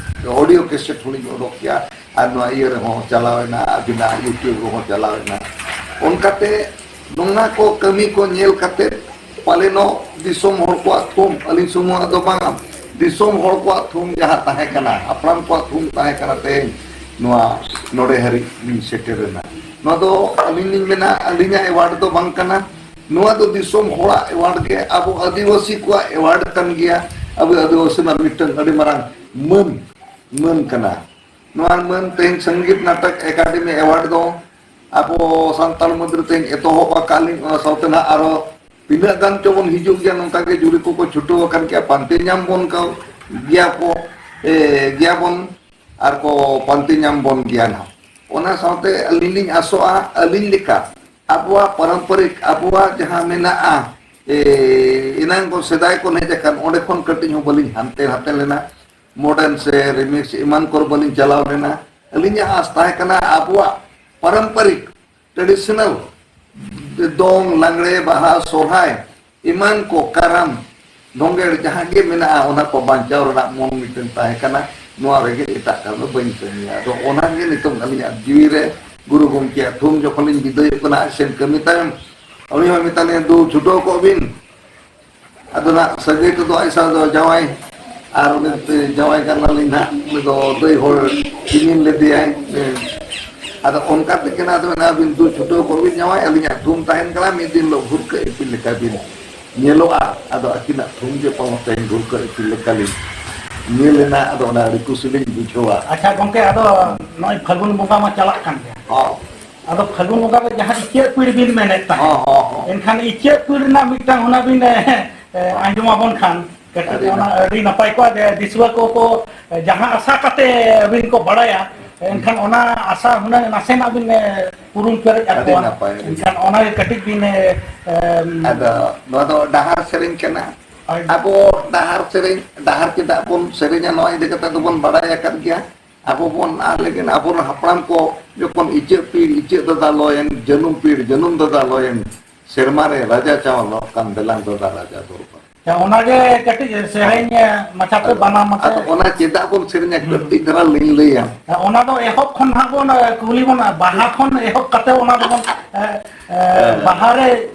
ᱚᱰᱤᱭᱳ ᱠᱮᱥᱮᱴ ᱦᱚᱸᱞᱤᱧ ᱚᱰᱚᱠ ᱠᱮᱜᱼᱟ᱾ ᱟᱨ ᱱᱚᱣᱟ ᱤᱭᱟᱹ ᱨᱮᱦᱚᱸ ᱪᱟᱞᱟᱣ ᱮᱱᱟ, ᱟᱹᱵᱤᱱᱟᱜ YouTube ᱨᱮᱦᱚᱸ ᱪᱟᱞᱟᱣ ᱮᱱᱟ᱾ ᱚᱱᱠᱟᱛᱮ ᱱᱚᱣᱟ ᱠᱚ ᱠᱟᱹᱢᱤ ᱠᱚ ᱧᱮᱞ ᱠᱟᱛᱮ ᱯᱟᱞᱮᱱᱚᱜ ᱫᱤᱥᱚᱢ ᱦᱚᱲ ᱠᱚᱣᱟᱜ ᱛᱷᱩᱢ, ᱟᱹᱞᱤᱧ ᱥᱩᱢᱩᱝᱟᱜ ᱫᱚ ᱵᱟᱝᱟ, ᱫᱤᱥᱚᱢ ᱦᱚᱲ ᱠᱚᱣᱟᱜ ᱛᱷᱩᱢ ᱡᱟᱦᱟᱸ ᱛᱟᱦᱮᱸ ᱠᱟᱱᱟ, ᱦᱟᱯᱲᱟᱢ ᱠᱚᱣᱟᱜ ᱛᱷᱩᱢ ᱛᱟᱦᱮᱸ ᱠᱟᱱᱟ, ᱛᱮᱦᱮᱧ ᱱᱚᱣᱟ ᱱᱚᱰᱮ ᱦᱟᱹᱨᱤᱡ ᱞᱤᱧ ᱥᱮᱴᱮᱨᱮᱱᱟ᱾ ᱱᱚᱣᱟ ᱫᱚ ᱟᱹᱞᱤᱧ ᱞᱤᱧ ᱢᱮᱱᱟ, ᱟᱹᱞᱤᱧᱟᱜ ᱮᱣᱟᱨᱰ ᱫᱚ ᱵᱟᱝ ᱠᱟᱱᱟ, ᱱᱚᱣᱟ ᱫᱚ ᱫᱤᱥᱚᱢ ᱦᱚᱲᱟᱜ ᱮᱣᱟᱨᱰ ᱜᱮ, ᱟᱵᱚ ᱟᱹᱫᱤᱵᱟᱹᱥᱤ ᱠᱚᱣᱟᱜ ᱮᱣᱟᱨᱰ ᱠᱟᱱ ᱜᱮᱭᱟ᱾ ᱟᱵᱚ ᱟᱹᱫᱤᱵᱟᱹᱥᱤ ᱨᱮᱱᱟᱜ ᱢᱤᱫᱴᱟᱝ ᱟᱹᱰᱤ ᱢᱟᱨᱟᱝ ᱢᱟᱹᱱ, ᱢᱟᱹᱱ ᱠᱟᱱᱟ᱾ ᱱᱚᱣᱟ ᱢᱟᱹᱱ ᱛᱮᱦᱮᱧ ᱥᱚᱝᱜᱤᱛ ᱱᱟᱴᱚᱠ ᱮᱠᱟᱰᱮᱢᱤ ᱮᱣᱟᱨᱰ ᱫᱚ ᱟᱵᱚ ᱥᱟᱱᱛᱟᱲ ᱢᱩᱫᱽ ᱨᱮ ᱛᱮᱦᱮᱧ ᱮᱛᱚᱦᱚᱵ ᱟᱠᱟᱫ ᱞᱤᱧ, ᱚᱱᱟ ᱥᱟᱶᱛᱮ ᱱᱟᱦᱟᱜ ᱟᱨᱚ ᱛᱤᱱᱟᱹᱜ ᱜᱟᱱ ᱪᱚᱵᱚᱱ ᱦᱤᱡᱩᱜ ᱜᱮᱭᱟ, ᱱᱚᱝᱠᱟ ᱜᱮ ᱡᱩᱨᱤ ᱠᱚᱠᱚ ᱪᱷᱩᱴᱟᱹᱣ ᱟᱠᱟᱱ ᱜᱮᱭᱟ, ᱯᱟᱱᱛᱮ ᱧᱟᱢ ᱵᱚᱱ ᱠᱟᱣ-, ᱜᱮᱭᱟ ᱠᱚ, ᱮ, ᱜᱮᱭᱟ ᱵᱚᱱ, ᱟᱨ ᱠᱚ ᱯᱟᱱᱛᱮ ᱧᱟᱢ ᱵᱚᱱ ᱜᱮᱭᱟ ᱱᱟᱦᱟᱜ᱾ ᱚᱱᱟ ᱥᱟᱶᱛᱮ ᱟᱹᱞᱤᱧ ᱞᱤᱧ ᱟᱥᱚᱜᱼᱟ, ᱟᱹᱞᱤᱧ ᱞᱮᱠᱟ ᱟᱵᱚᱣᱟᱜ ᱯᱟᱨᱚᱢᱯᱚᱨᱤᱠ, ᱟᱵᱚᱣᱟᱜ ᱡᱟᱦᱟᱸ ᱢᱮᱱᱟᱜᱼᱟ, ᱮ, ᱮᱱᱟᱝ ᱠᱚ ᱥᱮᱫᱟᱭ ᱠᱚ ᱦᱮᱡ ᱟᱠᱟᱱ, ᱚᱸᱰᱮ ᱠᱷᱚᱱ ᱠᱟᱹᱴᱤᱡ ᱦᱚᱸ ᱵᱟᱹᱞᱤᱧ ᱦᱟᱱᱛᱮ ᱱᱟᱛᱮ ᱞᱮᱱᱟ᱾ ᱢᱚᱰᱟᱨᱱ ᱥᱮ ᱨᱤᱢᱤᱠᱥ ᱮᱢᱟᱱ ᱠᱚᱨᱮ ᱵᱟᱹᱞᱤᱧ ᱪᱟᱞᱟᱣ ᱞᱮᱱᱟ᱾ ᱟᱹᱞᱤᱧᱟᱜ ᱟᱥ ᱛᱟᱦᱮᱸ ᱠᱟᱱᱟ ᱟᱵᱚᱣᱟᱜ ᱯᱟᱨᱚᱢᱯᱚᱨᱤᱠ ᱴᱨᱮᱰᱤᱥᱚᱱᱟᱞ ᱫᱚᱝ, ᱞᱟᱜᱽᱲᱮ, ᱵᱟᱦᱟ, ᱥᱚᱨᱦᱟᱭ ᱮᱢᱟᱱ ᱠᱚ, ᱠᱟᱨᱟᱢ, ᱫᱚᱝᱜᱮᱲ ᱡᱟᱦᱟᱸ ᱜᱮ ᱢᱮᱱᱟᱜᱼᱟ, ᱚᱱᱟ ᱠᱚ ᱵᱟᱧᱪᱟᱣ ᱨᱮᱱᱟᱜ ᱢᱚᱱ ᱢᱤᱫᱴᱮᱱ ᱛᱟᱦᱮᱸ ᱠᱟᱱᱟ᱾ ᱱᱚᱣᱟ ᱨᱮᱜᱮ ᱮᱴᱟᱜ ᱠᱟᱹᱢᱤ ᱫᱚ ᱵᱟᱹᱧ ᱠᱟᱹᱢᱤᱭᱟ᱾ ᱟᱫᱚ ᱚᱱᱟ ᱜᱮ ᱱᱤᱛᱚᱝ ᱟᱹᱞᱤᱧᱟᱜ ᱡᱤᱣᱤ ᱨᱮ ᱜᱩᱨᱩ ᱜᱚᱢᱠᱮᱭᱟᱜ ᱛᱷᱩᱢ ᱡᱚᱠᱷᱚᱱ ᱞᱤᱧ ᱵᱤᱫᱟᱹᱭᱚᱜ ᱠᱟᱱᱟ, ᱟᱡ ᱥᱮᱱ ᱠᱟᱹᱢᱤ ᱛᱟᱭᱚᱢ ᱩᱱᱤ ᱦᱚᱸ ᱢᱮᱛᱟ ᱞᱤᱧᱟ, "ᱫᱩ, ᱪᱷᱩᱴᱟᱹᱣ ᱠᱚᱜ ᱵᱤᱱ᱾" ᱟᱫᱚ ᱱᱟᱜ ᱥᱟᱹᱜᱟᱹᱭ ᱠᱚᱫᱚ ᱟᱡ ᱥᱟᱶ ᱫᱚ ᱡᱟᱶᱟᱭ, ᱟᱨ ᱩᱱᱤ ᱡᱟᱶᱟᱭ ᱠᱟᱱᱟᱞᱤᱧ ᱱᱟᱜ, ᱩᱱᱤ ᱫᱚ ᱫᱟᱹᱭ ᱦᱚᱲ ᱠᱤᱢᱤᱱ ᱞᱮᱫᱮᱭᱟᱭ᱾ ᱦᱮᱸ᱾ ᱟᱫᱚ ᱚᱱᱠᱟ ᱛᱮᱜᱮ ᱱᱟᱜ ᱟᱫᱚ ᱢᱮᱱᱟ, "ᱟᱹᱵᱤᱱ ᱫᱩ ᱪᱷᱩᱴᱟᱹᱣ ᱠᱚᱜ ᱵᱤᱱ ᱡᱟᱶᱟᱭ, ᱟᱹᱞᱤᱧᱟᱜ ᱛᱷᱩᱢ ᱛᱟᱦᱮᱱ ᱠᱟᱱᱟ, ᱢᱤᱫ ᱫᱤᱱ ᱦᱤᱞᱳᱜ ᱵᱷᱩᱨᱠᱟᱹ ᱤᱯᱤᱞ ᱞᱮᱠᱟ ᱵᱤᱱ ᱧᱮᱞᱚᱜᱼᱟ᱾" ᱟᱫᱚ ᱟᱹᱠᱤᱱᱟᱜ ᱛᱷᱩᱢ ᱜᱮ ᱯᱟᱞᱮ ᱛᱮᱦᱮᱧ ᱵᱷᱩᱨᱠᱟᱹ ᱤᱯᱤᱞ ᱞᱮᱠᱟᱞᱤᱧ ᱧᱮᱞ ᱮᱱᱟ᱾ ᱟᱫᱚ ᱚᱱᱟ ᱟᱹᱰᱤ ᱠᱩᱥᱤ ᱞᱤᱧ ᱵᱩᱡᱷᱟᱹᱣᱟ᱾ ᱟᱪᱪᱷᱟ ᱜᱚᱢᱠᱮ, ᱟᱫᱚ ᱱᱚᱜᱼᱚᱭ ᱯᱷᱟᱹᱜᱩᱱ ᱵᱚᱸᱜᱟ ᱢᱟ ᱪᱟᱞᱟᱜ ᱠᱟᱱ ᱜᱮᱭᱟ᱾ ᱦᱚᱸ᱾ ᱟᱫᱚ ᱯᱷᱟᱹᱜᱩᱱ ᱵᱚᱸᱜᱟ ᱨᱮ ᱡᱟᱦᱟᱸ ᱤᱪᱟᱹᱜ ᱯᱤᱲ ᱵᱤᱱ ᱢᱮᱱᱮᱫ ᱛᱟᱦᱮᱸᱫ, ᱦᱚᱸ, ᱦᱚᱸ, ᱦᱚᱸ᱾ ᱮᱱᱠᱷᱟᱱ ᱤᱪᱟᱹᱜ ᱯᱤᱲ ᱨᱮᱱᱟᱜ ᱢᱤᱫᱴᱟᱝ ᱚᱱᱟ ᱵᱤᱱ, ᱮ, ᱦᱚᱸ᱾ ᱟᱸᱡᱚᱢ ᱟᱵᱚᱱ ᱠᱷᱟᱱ ᱠᱟᱹᱴᱤᱡ ᱟᱹᱰᱤ ᱚᱱᱟ ᱱᱟᱯᱟᱭ᱾ ᱟᱹᱰᱤ ᱱᱟᱯᱟᱭ ᱠᱚᱜᱼᱟ, ᱡᱮ ᱫᱤᱥᱩᱣᱟᱹ ᱠᱚ ᱠᱚ, ᱮ, ᱡᱟᱦᱟᱸ ᱟᱥᱟ ᱠᱟᱛᱮ ᱟᱹᱵᱤᱱ ᱠᱚ ᱵᱟᱲᱟᱭᱟ, ᱮᱱᱠᱷᱟᱱ ᱚᱱᱟ ᱟᱥᱟ ᱦᱩᱱᱟᱹᱝ ᱱᱟᱥᱮᱱᱟᱜ ᱵᱤᱱ, ᱮ, ᱯᱩᱨᱩᱱ ᱯᱮᱨᱮᱡ ᱟᱹᱰᱤ ᱟᱠᱚᱣᱟ᱾ ᱱᱟᱯᱟᱭ, ᱟᱹᱰᱤ ᱮᱱᱠᱷᱟᱱ ᱱᱟᱯᱟᱭ᱾ ᱚᱱᱟ ᱜᱮ ᱠᱟᱹᱴᱤᱡ ᱵᱤᱱ, ᱮ, ᱮᱢ, ᱟᱫᱚ ᱱᱚᱣᱟ ᱫᱚ ᱰᱟᱦᱟᱨ ᱥᱮᱨᱮᱧ ᱠᱟᱱᱟ᱾ ᱦᱳᱭ᱾ ᱟᱵᱚ ᱰᱟᱦᱟᱨ ᱥᱮᱨᱮᱧ, ᱰᱟᱦᱟᱨ ᱪᱮᱫᱟᱜ ᱵᱚᱱ ᱥᱮᱨᱮᱧᱟ, ᱱᱚᱣᱟ ᱤᱫᱤ ᱠᱟᱛᱮ ᱫᱚᱵᱚᱱ ᱵᱟᱲᱟᱭ ᱟᱠᱟᱫ ᱜᱮᱭᱟ᱾ ᱟᱵᱚ ᱵᱚᱱ ᱟᱫ ᱞᱮᱠᱤᱱ ᱟᱵᱚᱨᱮᱱ ᱦᱟᱯᱲᱟᱢ ᱠᱚ ᱡᱚᱠᱷᱚᱱ ᱤᱪᱟᱹᱜ ᱯᱤᱲ, ᱤᱪᱟᱹᱜ ᱫᱟᱫᱟ ᱞᱚᱭᱮᱱ, ᱡᱟᱹᱱᱩᱢ ᱯᱤᱲ, ᱡᱟᱹᱱᱩᱢ ᱫᱟᱫᱟ ᱞᱚᱭᱮᱱ, ᱥᱮᱨᱢᱟ ᱨᱮ ᱨᱟᱡᱟ ᱪᱟᱶᱞᱚᱜ ᱠᱟᱱ, ᱫᱮᱞᱟᱝ ᱫᱟᱫᱟ ᱨᱟᱡᱟ ᱫᱚᱨᱵᱟᱨ᱾ ᱦᱮᱸ, ᱚᱱᱟᱜᱮ ᱠᱟᱹᱴᱤᱡ ᱥᱮᱨᱮᱧ, ᱮ, ᱢᱟᱪᱷᱟᱛᱮ ᱟᱫᱚ, ᱵᱟᱱᱟᱢ ᱟᱛᱮ᱾ ᱟᱫᱚ ᱚᱱᱟ ᱪᱮᱫᱟᱜ ᱵᱚᱱ ᱥᱮᱨᱮᱧᱟ, ᱦᱩᱸ᱾ ᱠᱟᱹᱴᱤᱡ ᱫᱷᱟᱨᱟ ᱞᱤᱧ ᱞᱟᱹᱭᱟ᱾ ᱦᱮᱸ, ᱚᱱᱟ ᱫᱚ ᱮᱦᱚᱵ ᱠᱷᱚᱱ ᱦᱟᱸᱜ ᱵᱚᱱ, ᱮ, ᱠᱩᱞᱤ ᱵᱚᱱ, ᱵᱟᱦᱟ ᱠᱷᱚᱱ ᱮᱦᱚᱵ ᱠᱟᱛᱮ ᱚᱱᱟ ᱫᱚᱵᱚᱱ, ᱮ, ᱮ, ᱦᱮᱸ᱾ ᱵᱟᱦᱟ ᱨᱮ,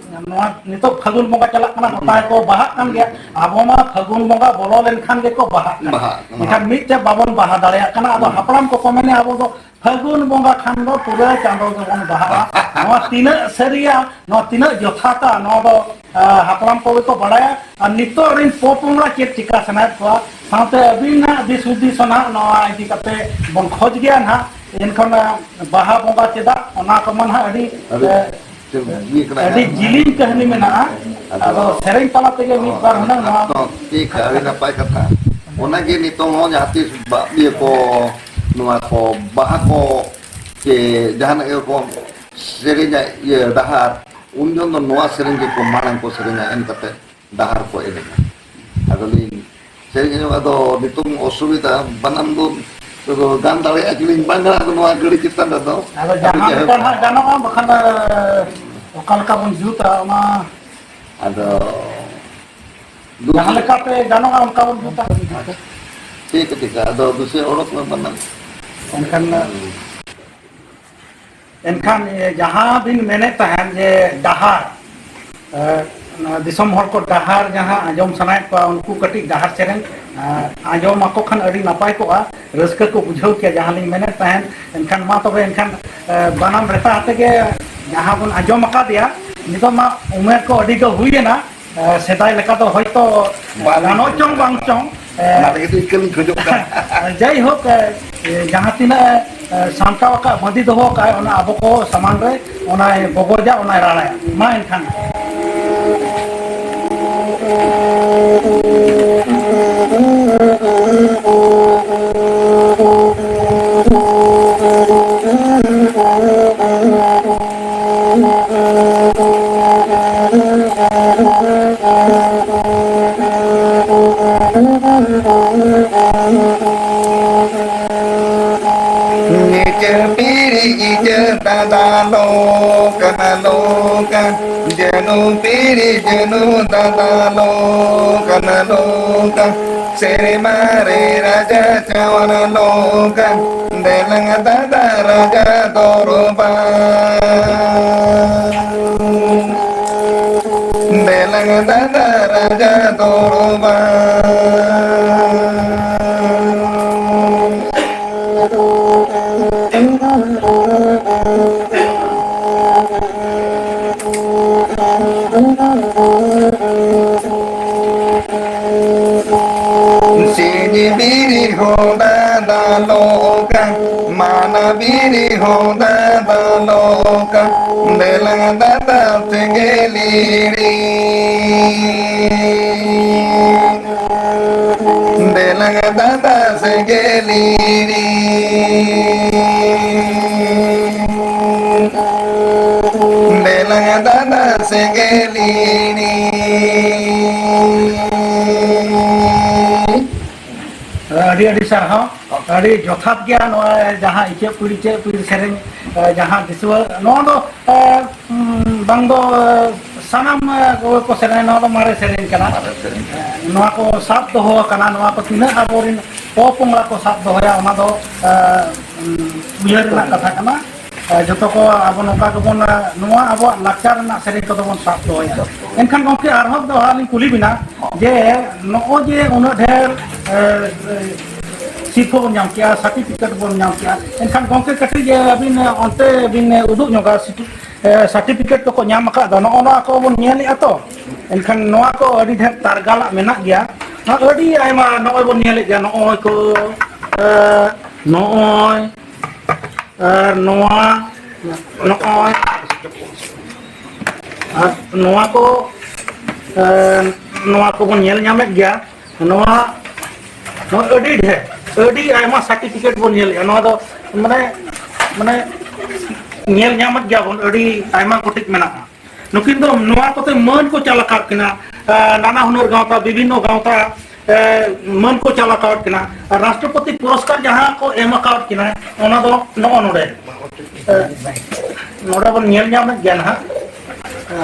ᱱᱚᱣᱟ ᱱᱤᱛᱚᱜ ᱯᱷᱟᱹᱜᱩᱱ ᱵᱚᱸᱜᱟ ᱪᱟᱞᱟᱜ ᱠᱟᱱᱟ, ᱦᱩᱸ᱾ ᱜᱚᱴᱟ ᱜᱮᱠᱚ ᱵᱟᱦᱟᱜ ᱠᱟᱱ ᱜᱮᱭᱟ᱾ ᱟᱵᱚ ᱢᱟ ᱯᱷᱟᱹᱜᱩᱱ ᱵᱚᱸᱜᱟ ᱵᱚᱞᱚ ᱞᱮᱱᱠᱷᱟᱱ ᱜᱮᱠᱚ ᱵᱟᱦᱟᱜ ᱠᱟᱱᱟ᱾ ᱵᱟᱦᱟᱜ ᱠᱟᱱᱟ᱾ ᱢᱮᱱᱠᱷᱟᱱ ᱢᱤᱫᱴᱮᱡ ᱵᱟᱵᱚᱱ ᱵᱟᱦᱟ ᱫᱟᱲᱮᱭᱟᱜ ᱠᱟᱱᱟ᱾ ᱟᱫᱚ ᱦᱩᱸ᱾ ᱦᱟᱯᱲᱟᱢ ᱠᱚᱠᱚ ᱢᱮᱱᱟ, ᱟᱵᱚ ᱫᱚ ᱯᱷᱟᱹᱜᱩᱱ ᱵᱚᱸᱜᱟ ᱠᱷᱟᱱ ᱫᱚ ᱯᱩᱨᱟᱹ ᱪᱟᱸᱫᱚ ᱜᱮᱵᱚᱱ ᱵᱟᱦᱟᱜᱼᱟ᱾ ᱱᱚᱣᱟ ᱛᱤᱱᱟᱹᱜ ᱥᱟᱹᱨᱤᱭᱟ, ᱱᱚᱣᱟ ᱛᱤᱱᱟᱹᱜ ᱡᱚᱛᱷᱟᱛᱟ, ᱱᱚᱣᱟ ᱫᱚ, ᱟ, ᱦᱟᱯᱲᱟᱢ ᱠᱚᱜᱮ ᱠᱚ ᱵᱟᱲᱟᱭᱟ᱾ ᱟᱨ ᱱᱤᱛᱚᱜ ᱨᱮᱱ ᱯᱚᱯᱚᱝᱲᱟ ᱪᱮᱫ ᱪᱤᱠᱟ ᱥᱟᱱᱟᱭᱮᱫ ᱠᱚᱣᱟ, ᱥᱟᱶᱛᱮ ᱟᱹᱵᱤᱱᱟᱜ ᱫᱤᱥ ᱦᱩᱫᱤᱥ ᱦᱚᱸ ᱱᱟᱦᱟᱜ ᱱᱚᱣᱟ ᱤᱫᱤ ᱠᱟᱛᱮ ᱵᱚᱱ ᱠᱷᱚᱡᱽ ᱜᱮᱭᱟ ᱱᱟᱦᱟᱜ᱾ ᱮᱱᱠᱷᱟᱱ, ᱟ, ᱵᱟᱦᱟ ᱵᱚᱸᱜᱟ ᱪᱮᱫᱟᱜ, ᱚᱱᱟ ᱠᱚᱢᱟ ᱱᱟᱦᱟᱜ ᱟᱹᱰᱤ, ᱟᱹᱰᱤ ᱮ, ᱪᱮᱫ ᱤᱭᱟᱹ ᱠᱟᱱᱟ ᱟᱹᱰᱤ ᱦᱟᱸᱜ᱾ ᱡᱤᱞᱤᱧ ᱠᱟᱹᱦᱱᱤ ᱢᱮᱱᱟᱜᱼᱟ᱾ ᱟᱫᱚ ᱟᱫᱚ ᱥᱮᱨᱮᱧ ᱛᱟᱞᱟ ᱛᱮᱜᱮ ᱢᱤᱫ ᱵᱟᱨ ᱦᱩᱱᱟᱹᱝ ᱱᱚᱣᱟ ᱟᱫᱚ ᱴᱷᱤᱠ, ᱟᱹᱰᱤ ᱱᱟᱯᱟᱭ ᱠᱟᱛᱷᱟ᱾ ᱚᱱᱟᱜᱮ ᱱᱤᱛᱚᱝ ᱦᱚᱸ ᱡᱟᱦᱟᱸ ᱛᱤᱥ ᱵᱟ-, ᱤᱭᱟᱹ ᱠᱚ, ᱱᱚᱣᱟ ᱠᱚ, ᱵᱟᱦᱟ ᱠᱚ, ᱪᱮ ᱡᱟᱦᱟᱱᱟᱜ ᱜᱮᱠᱚ ᱥᱮᱨᱮᱧᱟ, ᱤᱭᱟᱹ ᱰᱟᱦᱟᱨ, ᱩᱱ ᱡᱚᱠᱷᱚᱱ ᱫᱚ ᱱᱚᱣᱟ ᱥᱮᱨᱮᱧ ᱜᱮᱠᱚ ᱢᱟᱲᱟᱝ ᱠᱚ ᱥᱮᱨᱮᱧᱟ, ᱮᱱ ᱠᱟᱛᱮ ᱰᱟᱦᱟᱨ ᱠᱚ ᱮᱱᱮᱡᱟ᱾ ᱟᱫᱚᱞᱤᱧ ᱥᱮᱨᱮᱧ ᱟᱸᱡᱚᱢ, ᱟᱫᱚ ᱱᱤᱛᱚᱝ ᱚᱥᱩᱵᱤᱫᱷᱟ, ᱵᱟᱱᱟᱢ ᱫᱚ ᱛᱮᱫᱚ ᱜᱟᱱ ᱫᱟᱲᱮᱭᱟᱜᱼᱟ ᱪᱚᱞᱤᱧ ᱵᱟᱝ ᱜᱟᱱᱚᱜᱼᱟ, ᱟᱫᱚ ᱱᱚᱣᱟ ᱜᱟᱹᱰᱤ ᱪᱮᱛᱟᱱ ᱨᱮᱫᱚ᱾ ᱟᱫᱚ ᱟᱫᱚ ᱡᱟᱦᱟᱸ ᱡᱟᱭᱦᱳᱠ᱾ ᱞᱮᱠᱟ ᱱᱟᱦᱟᱜ ᱜᱟᱱᱚᱜᱼᱟ, ᱵᱟᱠᱷᱟᱱ, ᱮ, ᱚᱠᱟ ᱞᱮᱠᱟ ᱵᱚᱱ ᱡᱩᱛᱟ ᱚᱱᱟ᱾ ᱟᱫᱚ ᱡᱟᱦᱟᱸ ᱞᱮᱠᱟᱛᱮ ᱜᱟᱱᱚᱜᱼᱟ, ᱚᱱᱠᱟ ᱵᱚᱱ ᱡᱩᱛᱟ᱾ ᱴᱷᱤᱠ, ᱴᱷᱤᱠ, ᱟᱫᱚ ᱫᱩᱥᱨᱟᱹ ᱚᱰᱚᱠ ᱢᱮ ᱵᱟᱱᱟᱢ᱾ ᱮᱱᱠᱷᱟᱱ ᱦᱩᱸ᱾ ᱮᱱᱠᱷᱟᱱ, ᱮ, ᱡᱟᱦᱟᱸ ᱵᱤᱱ ᱢᱮᱱᱮᱫ ᱛᱟᱦᱮᱸᱱ ᱡᱮ ᱰᱟᱦᱟᱨ, ᱮ, ᱚᱱᱟ ᱫᱤᱥᱚᱢ ᱦᱚᱲ ᱠᱚ ᱰᱟᱦᱟᱨ ᱡᱟᱦᱟᱸ ᱟᱸᱡᱚᱢ ᱥᱟᱱᱟᱭᱮᱫ ᱠᱚᱣᱟ, ᱩᱱᱠᱩ ᱠᱟᱹᱴᱤᱡ ᱰᱟᱦᱟᱨ ᱥᱮᱨᱮᱧ, ᱮ, ᱟᱸᱡᱚᱢ ᱟᱠᱚ ᱠᱷᱟᱱ ᱟᱹᱰᱤ ᱱᱟᱯᱟᱭ ᱠᱚᱜᱼᱟ, ᱨᱟᱹᱥᱠᱟᱹ ᱠᱚ ᱵᱩᱡᱷᱟᱹᱣ ᱠᱮᱭᱟ ᱡᱟᱦᱟᱸ ᱞᱤᱧ ᱢᱮᱱᱮᱫ ᱛᱟᱦᱮᱸᱱ᱾ ᱮᱱᱠᱷᱟᱱ ᱢᱟ ᱛᱚᱵᱮ, ᱮᱱᱠᱷᱟᱱ, ᱮ, ᱵᱟᱱᱟᱢ ᱨᱮᱛᱟ ᱟᱛᱮ ᱜᱮ ᱡᱟᱦᱟᱸ ᱵᱚᱱ ᱟᱸᱡᱚᱢ ᱟᱠᱟᱫᱮᱭᱟ, ᱱᱤᱛᱚᱜ ᱢᱟ ᱩᱢᱮᱨ ᱠᱚ ᱟᱹᱰᱤ ᱜᱮ ᱦᱩᱭ ᱮᱱᱟ, ᱮ, ᱥᱮᱫᱟᱭ ᱞᱮᱠᱟ ᱫᱚ ᱦᱚᱭᱛᱚ ᱵᱟᱝ ᱜᱟᱱᱚᱜ ᱪᱚᱝ ᱵᱟᱝ ᱪᱚᱝ, ᱮ, ᱚᱱᱟ ᱛᱮᱜᱮ ᱛᱚ ᱤᱠᱟᱹ ᱞᱤᱧ ᱠᱷᱚᱡᱚᱜ ᱠᱟᱱᱟ᱾ ᱡᱟᱭᱦᱳᱠ, ᱮ, ᱮ, ᱡᱟᱦᱟᱸ ᱛᱤᱱᱟᱹᱜ, ᱮ, ᱥᱟᱢᱴᱟᱣ ᱟᱠᱟᱫ, ᱵᱟᱸᱫᱤ ᱫᱚᱦᱚ ᱟᱠᱟᱫ, ᱚᱱᱟ ᱟᱵᱚ ᱠᱚ ᱥᱟᱢᱟᱝ ᱨᱮ ᱚᱱᱟᱭ ᱵᱚᱜᱚᱡᱟ, ᱚᱱᱟᱭ ᱨᱟᱲᱟᱭᱟ᱾ ᱢᱟ ᱮᱱᱠᱷᱟᱱ᱾ ᱱᱤᱡᱮᱨ ᱯᱤᱲᱤ ᱜᱤᱫᱟᱹᱨ ᱫᱟᱫᱟ ᱱᱚᱝᱠᱟᱱᱟ ᱱᱚᱝᱠᱟ, ᱡᱮ ᱡᱟᱹᱱᱩ ᱯᱤᱲᱤ ᱡᱟᱹᱱᱩ ᱫᱟᱫᱟ ᱞᱚᱠᱟᱱ ᱞᱚᱠᱟᱱ, ᱥᱮᱨᱢᱟ ᱨᱮ ᱨᱟᱡᱟ ᱪᱟᱣᱟᱱ ᱞᱚᱠᱟᱱ, ᱫᱮᱞᱟᱝ ᱫᱟᱫᱟ ᱨᱟᱡᱟ ᱫᱚᱨᱵᱟᱨ᱾ ᱫᱮᱞᱟᱝ ᱫᱟᱫᱟ ᱨᱟᱡᱟ ᱫᱚᱨᱵᱟᱨ᱾ ᱥᱤᱧ ᱵᱤᱨᱤ ᱦᱚᱸ ᱫᱟᱫᱟ ᱞᱚᱠᱟᱱ, ᱢᱟᱱᱟ ᱵᱤᱨᱤ ᱦᱚᱸ ᱫᱟᱫᱟ ᱞᱚᱠᱟᱱ, ᱫᱮᱞᱟᱝ ᱫᱟᱫᱟ ᱥᱮᱸᱜᱮᱞ ᱤᱲᱤ᱾ ᱫᱮᱞᱟᱝ ᱫᱟᱫᱟ ᱥᱮᱸᱜᱮᱞ ᱤᱲᱤ᱾ ᱫᱮᱞᱟᱝ ᱫᱟᱫᱟ ᱥᱮᱸᱜᱮᱞ ᱤᱲᱤ᱾ ᱟᱹᱰᱤ ᱟᱹᱰᱤ ᱥᱟᱨᱦᱟᱣ᱾ ᱟᱹᱰᱤ ᱡᱚᱛᱷᱟᱛ ᱜᱮᱭᱟ ᱱᱚᱣᱟ ᱡᱟᱦᱟᱸ ᱤᱪᱟᱹᱜ ᱯᱤᱲ ᱤᱪᱟᱹᱜ ᱯᱤᱲ ᱥᱮᱨᱮᱧ, ᱮ, ᱡᱟᱦᱟᱸ ᱫᱤᱥᱩᱣᱟᱹ, ᱱᱚᱣᱟ ᱫᱚ, ᱮ, ᱩᱢ, ᱵᱟᱝ ᱫᱚ, ᱮ, ᱥᱟᱱᱟᱢ, ᱮ, ᱠᱚᱜᱮ ᱠᱚ ᱥᱮᱨᱮᱧᱟ, ᱱᱚᱣᱟ ᱫᱚ ᱢᱟᱨᱮ ᱥᱮᱨᱮᱧ ᱠᱟᱱᱟ᱾ ᱢᱟᱨᱮ ᱥᱮᱨᱮᱧ ᱠᱟᱱᱟ᱾ ᱮ, ᱱᱚᱣᱟ ᱠᱚ ᱥᱟᱵ ᱫᱚᱦᱚ ᱟᱠᱟᱱᱟ, ᱱᱚᱣᱟ ᱠᱚ ᱛᱤᱱᱟᱹᱜ ᱟᱵᱚᱨᱮᱱ ᱯᱚᱼᱯᱚᱝᱲᱟ ᱠᱚ ᱥᱟᱵ ᱫᱚᱦᱚᱭᱟ, ᱚᱱᱟ ᱫᱚ, ᱮ, ᱩᱢ, ᱩᱭᱦᱟᱹᱨ ᱨᱮᱱᱟᱜ ᱠᱟᱛᱷᱟ ᱠᱟᱱᱟ᱾ ᱮ, ᱡᱚᱛᱚ ᱠᱚ ᱟᱵᱚ ᱱᱚᱝᱠᱟ ᱜᱮᱵᱚᱱ, ᱮ, ᱱᱚᱣᱟ ᱟᱵᱚᱣᱟᱜ ᱞᱟᱠᱪᱟᱨ ᱨᱮᱱᱟᱜ ᱥᱮᱨᱮᱧ ᱠᱚᱫᱚ ᱵᱚᱱ ᱥᱟᱵ ᱫᱚᱦᱚᱭᱟ᱾ ᱮᱱᱠᱷᱟᱱ ᱜᱚᱢᱠᱮ, ᱟᱨᱦᱚᱸ ᱫᱚᱦᱲᱟ ᱞᱤᱧ ᱠᱩᱞᱤ ᱵᱤᱱᱟ ᱡᱮ ᱱᱚᱜᱼᱚᱭ ᱡᱮ ᱩᱱᱟᱹᱜ ᱰᱷᱮᱨ, ᱮ, ᱮ, ᱥᱤᱨᱯᱷᱟᱹ ᱵᱚᱱ ᱧᱟᱢ ᱠᱮᱜᱼᱟ, ᱥᱟᱨᱴᱤᱯᱷᱤᱠᱮᱴ ᱵᱚᱱ ᱧᱟᱢ ᱠᱮᱜᱼᱟ, ᱮᱱᱠᱷᱟᱱ ᱜᱚᱢᱠᱮ ᱠᱟᱹᱴᱤᱡ, ᱮ, ᱟᱹᱵᱤᱱ, ᱮ, ᱚᱱᱛᱮ ᱵᱤᱱ, ᱮ, ᱩᱫᱩᱜ ᱧᱚᱜᱟ, ᱥᱤᱴᱤ-, ᱮ, ᱥᱟᱨᱴᱤᱯᱷᱤᱠᱮᱴ ᱠᱚᱠᱚ ᱧᱟᱢ ᱟᱠᱟᱫ ᱫᱚ, ᱱᱚᱜᱼᱚ ᱱᱚᱣᱟ ᱠᱚ ᱵᱚᱱ ᱧᱮᱞᱮᱜᱼᱟ ᱛᱚ᱾ ᱮᱱᱠᱷᱟᱱ ᱱᱚᱣᱟ ᱠᱚ ᱟᱹᱰᱤ ᱰᱷᱮᱨ ᱛᱟᱨᱜᱟᱞᱟᱜ ᱢᱮᱱᱟᱜ ᱜᱮᱭᱟ, ᱱᱚᱣᱟ ᱟᱹᱰᱤ ᱟᱭᱢᱟ ᱱᱚᱜᱼᱚᱭ ᱵᱚᱱ ᱧᱮᱞᱮᱫ ᱜᱮᱭᱟ, ᱱᱚᱜᱼᱚᱭ ᱠᱚ, ᱮ, ᱱᱚᱜᱼᱚᱭ, ᱟᱨ ᱱᱚᱣᱟ, ᱱᱚᱜᱼᱚᱭ, ᱟᱨ ᱱᱚᱣᱟ ᱠᱚ, ᱮ, ᱱᱚᱣᱟ ᱠᱚᱵᱚᱱ ᱧᱮᱞ ᱧᱟᱢᱮᱫ ᱜᱮᱭᱟ᱾ ᱱᱚᱣᱟ, ᱱᱚᱣᱟ ᱟᱹᱰᱤ ᱰᱷᱮᱨ, ᱟᱹᱰᱤ ᱟᱭᱢᱟ ᱥᱟᱨᱴᱤᱯᱷᱤᱠᱮᱴ ᱵᱚᱱ ᱧᱮᱞᱮᱫᱼᱟ᱾ ᱱᱚᱣᱟ ᱫᱚ ᱢᱟᱱᱮ, ᱢᱟᱱᱮ ᱧᱮᱞ ᱧᱟᱢᱮᱫ ᱜᱮᱭᱟ ᱵᱚᱱ, ᱟᱹᱰᱤ ᱟᱭᱢᱟ ᱜᱚᱴᱮᱡ ᱢᱮᱱᱟᱜᱼᱟ᱾ ᱱᱩᱠᱤᱱ ᱫᱚ ᱱᱚᱣᱟ ᱠᱚᱛᱮ ᱢᱟᱹᱱ ᱠᱚ ᱪᱟᱞ ᱟᱠᱟᱫ ᱠᱤᱱᱟ, ᱮ, ᱱᱟᱱᱟ ᱦᱩᱱᱟᱹᱨ ᱜᱟᱶᱛᱟ, ᱵᱤᱵᱷᱤᱱᱱᱚ ᱜᱟᱶᱛᱟ, ᱮ, ᱢᱟᱹᱱ ᱠᱚ ᱪᱟᱞ ᱟᱠᱟᱫ ᱠᱤᱱᱟ᱾ ᱟᱨ ᱨᱟᱥᱴᱨᱚᱯᱚᱛᱤ ᱯᱩᱨᱚᱥᱠᱟᱨ ᱡᱟᱦᱟᱸ ᱠᱚ ᱮᱢ ᱟᱠᱟᱫ ᱠᱤᱱᱟ, ᱚᱱᱟ ᱫᱚ ᱱᱚᱜᱼᱚ ᱱᱚᱰᱮ, ᱮ, ᱱᱚᱰᱮ ᱵᱚᱱ ᱧᱮᱞ ᱧᱟᱢᱮᱫ ᱜᱮᱭᱟ ᱱᱟᱦᱟᱜ᱾ ᱮ,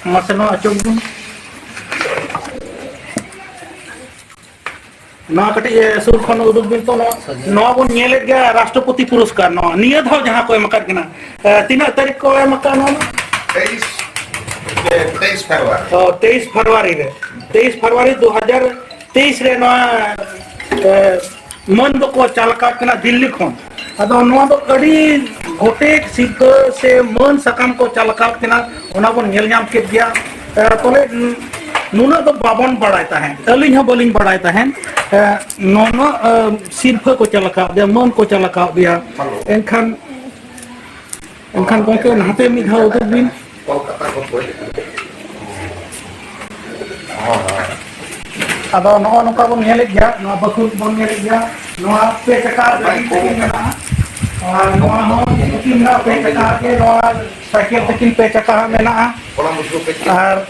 ᱢᱟᱥᱮ ᱱᱚᱣᱟ ᱚᱪᱚᱜ ᱵᱤᱱ᱾ ᱱᱚᱣᱟ ᱠᱟᱹᱴᱤᱡ, ᱮ, ᱥᱩᱨ ᱠᱷᱚᱱ ᱩᱫᱩᱜ ᱵᱤᱱ ᱛᱚ, ᱱᱚᱣᱟ, ᱱᱚᱣᱟ ᱵᱚᱱ ᱧᱮᱞᱮᱫ ᱜᱮᱭᱟ, ᱨᱟᱥᱴᱨᱚᱯᱚᱛᱤ ᱯᱩᱨᱚᱥᱠᱟᱨ᱾ ᱱᱚᱣᱟ ᱱᱤᱭᱟᱹ ᱫᱷᱟᱣ ᱡᱟᱦᱟᱸ ᱠᱚ ᱮᱢ ᱟᱠᱟᱫ ᱠᱤᱱᱟ, ᱮ, ᱛᱤᱱᱟᱹᱜ ᱛᱟᱹᱨᱤᱠᱷ ᱠᱚ ᱮᱢ ᱟᱠᱟᱫ ᱱᱚᱣᱟ? ᱛᱮᱭᱤᱥ, ᱮ, ᱛᱮᱭᱤᱥ ᱯᱷᱮᱵᱽᱨᱩᱣᱟᱨᱤ᱾ ᱚ, ᱛᱮᱭᱤᱥ ᱯᱷᱮᱵᱽᱨᱩᱣᱟᱨᱤ ᱨᱮ, ᱛᱮᱭᱤᱥ ᱯᱷᱮᱵᱽᱨᱩᱣᱟᱨᱤ ᱫᱩ ᱦᱟᱡᱟᱨ ᱛᱮᱭᱤᱥ ᱨᱮ ᱱᱚᱣᱟ, ᱮ, ᱢᱟᱹᱱ ᱫᱚᱠᱚ ᱪᱟᱞ ᱟᱠᱟᱫ ᱠᱤᱱᱟ ᱫᱤᱞᱞᱤ ᱠᱷᱚᱱ᱾ ᱟᱫᱚ ᱱᱚᱣᱟ ᱫᱚ ᱟᱹᱰᱤ ᱜᱚᱴᱮᱡ ᱥᱤᱨᱯᱷᱟᱹ ᱥᱮ ᱢᱟᱹᱱ ᱥᱟᱠᱟᱢ ᱠᱚ ᱪᱟᱞ ᱟᱠᱟᱫ ᱠᱤᱱᱟ, ᱚᱱᱟ ᱵᱚᱱ ᱧᱮᱞ ᱧᱟᱢ ᱠᱮᱫ ᱜᱮᱭᱟ᱾ ᱮ, ᱛᱚᱵᱮ, ᱩᱸ, ᱱᱩᱱᱟᱹᱜ ᱫᱚ ᱵᱟᱵᱚᱱ ᱵᱟᱲᱟᱭ ᱛᱟᱦᱮᱸᱫ, ᱟᱹᱞᱤᱧ ᱦᱚᱸ ᱵᱟᱹᱞᱤᱧ ᱵᱟᱲᱟᱭ ᱛᱟᱦᱮᱸᱫ᱾ ᱮ, ᱱᱩᱱᱟᱹᱜ, ᱮ, ᱥᱤᱨᱯᱷᱟᱹ ᱠᱚ ᱪᱟᱞ ᱟᱠᱟᱫ ᱫᱮᱭᱟ, ᱢᱟᱹᱱ ᱠᱚ ᱪᱟᱞ ᱟᱠᱟᱫ ᱫᱮᱭᱟ᱾ ᱮᱱᱠᱷᱟᱱ, ᱮᱱᱠᱷᱟᱱ ᱜᱚᱢᱠᱮ, ᱱᱟᱦᱟᱛᱮ ᱢᱤᱫ ᱫᱷᱟᱣ ᱩᱫᱩᱜ ᱵᱤᱱ᱾ ᱟᱫᱚ ᱱᱚᱜᱼᱚ ᱱᱚᱝᱠᱟ ᱵᱚᱱ ᱧᱮᱞᱮᱫ ᱜᱮᱭᱟ, ᱱᱚᱣᱟ ᱵᱟᱹᱠᱷᱩᱞ ᱵᱚᱱ ᱧᱮᱞᱮᱫ ᱜᱮᱭᱟ, ᱱᱚᱣᱟ ᱯᱮ ᱪᱟᱠᱟ ᱜᱟᱹᱰᱤ ᱛᱟᱹᱠᱤᱱ ᱢᱮᱱᱟᱜᱼᱟ, ᱟᱨ ᱱᱚᱣᱟ ᱦᱚᱸ ᱛᱟᱹᱠᱤᱱ ᱢᱮᱱᱟᱜᱼᱟ, ᱯᱮ ᱪᱟᱠᱟ ᱜᱮ, ᱱᱚᱣᱟ ᱥᱟᱭᱠᱮᱞ ᱛᱟᱹᱠᱤᱱ ᱯᱮ ᱪᱟᱠᱟ ᱦᱟᱸᱜ ᱢᱮᱱᱟᱜᱼᱟ᱾ ᱟᱨ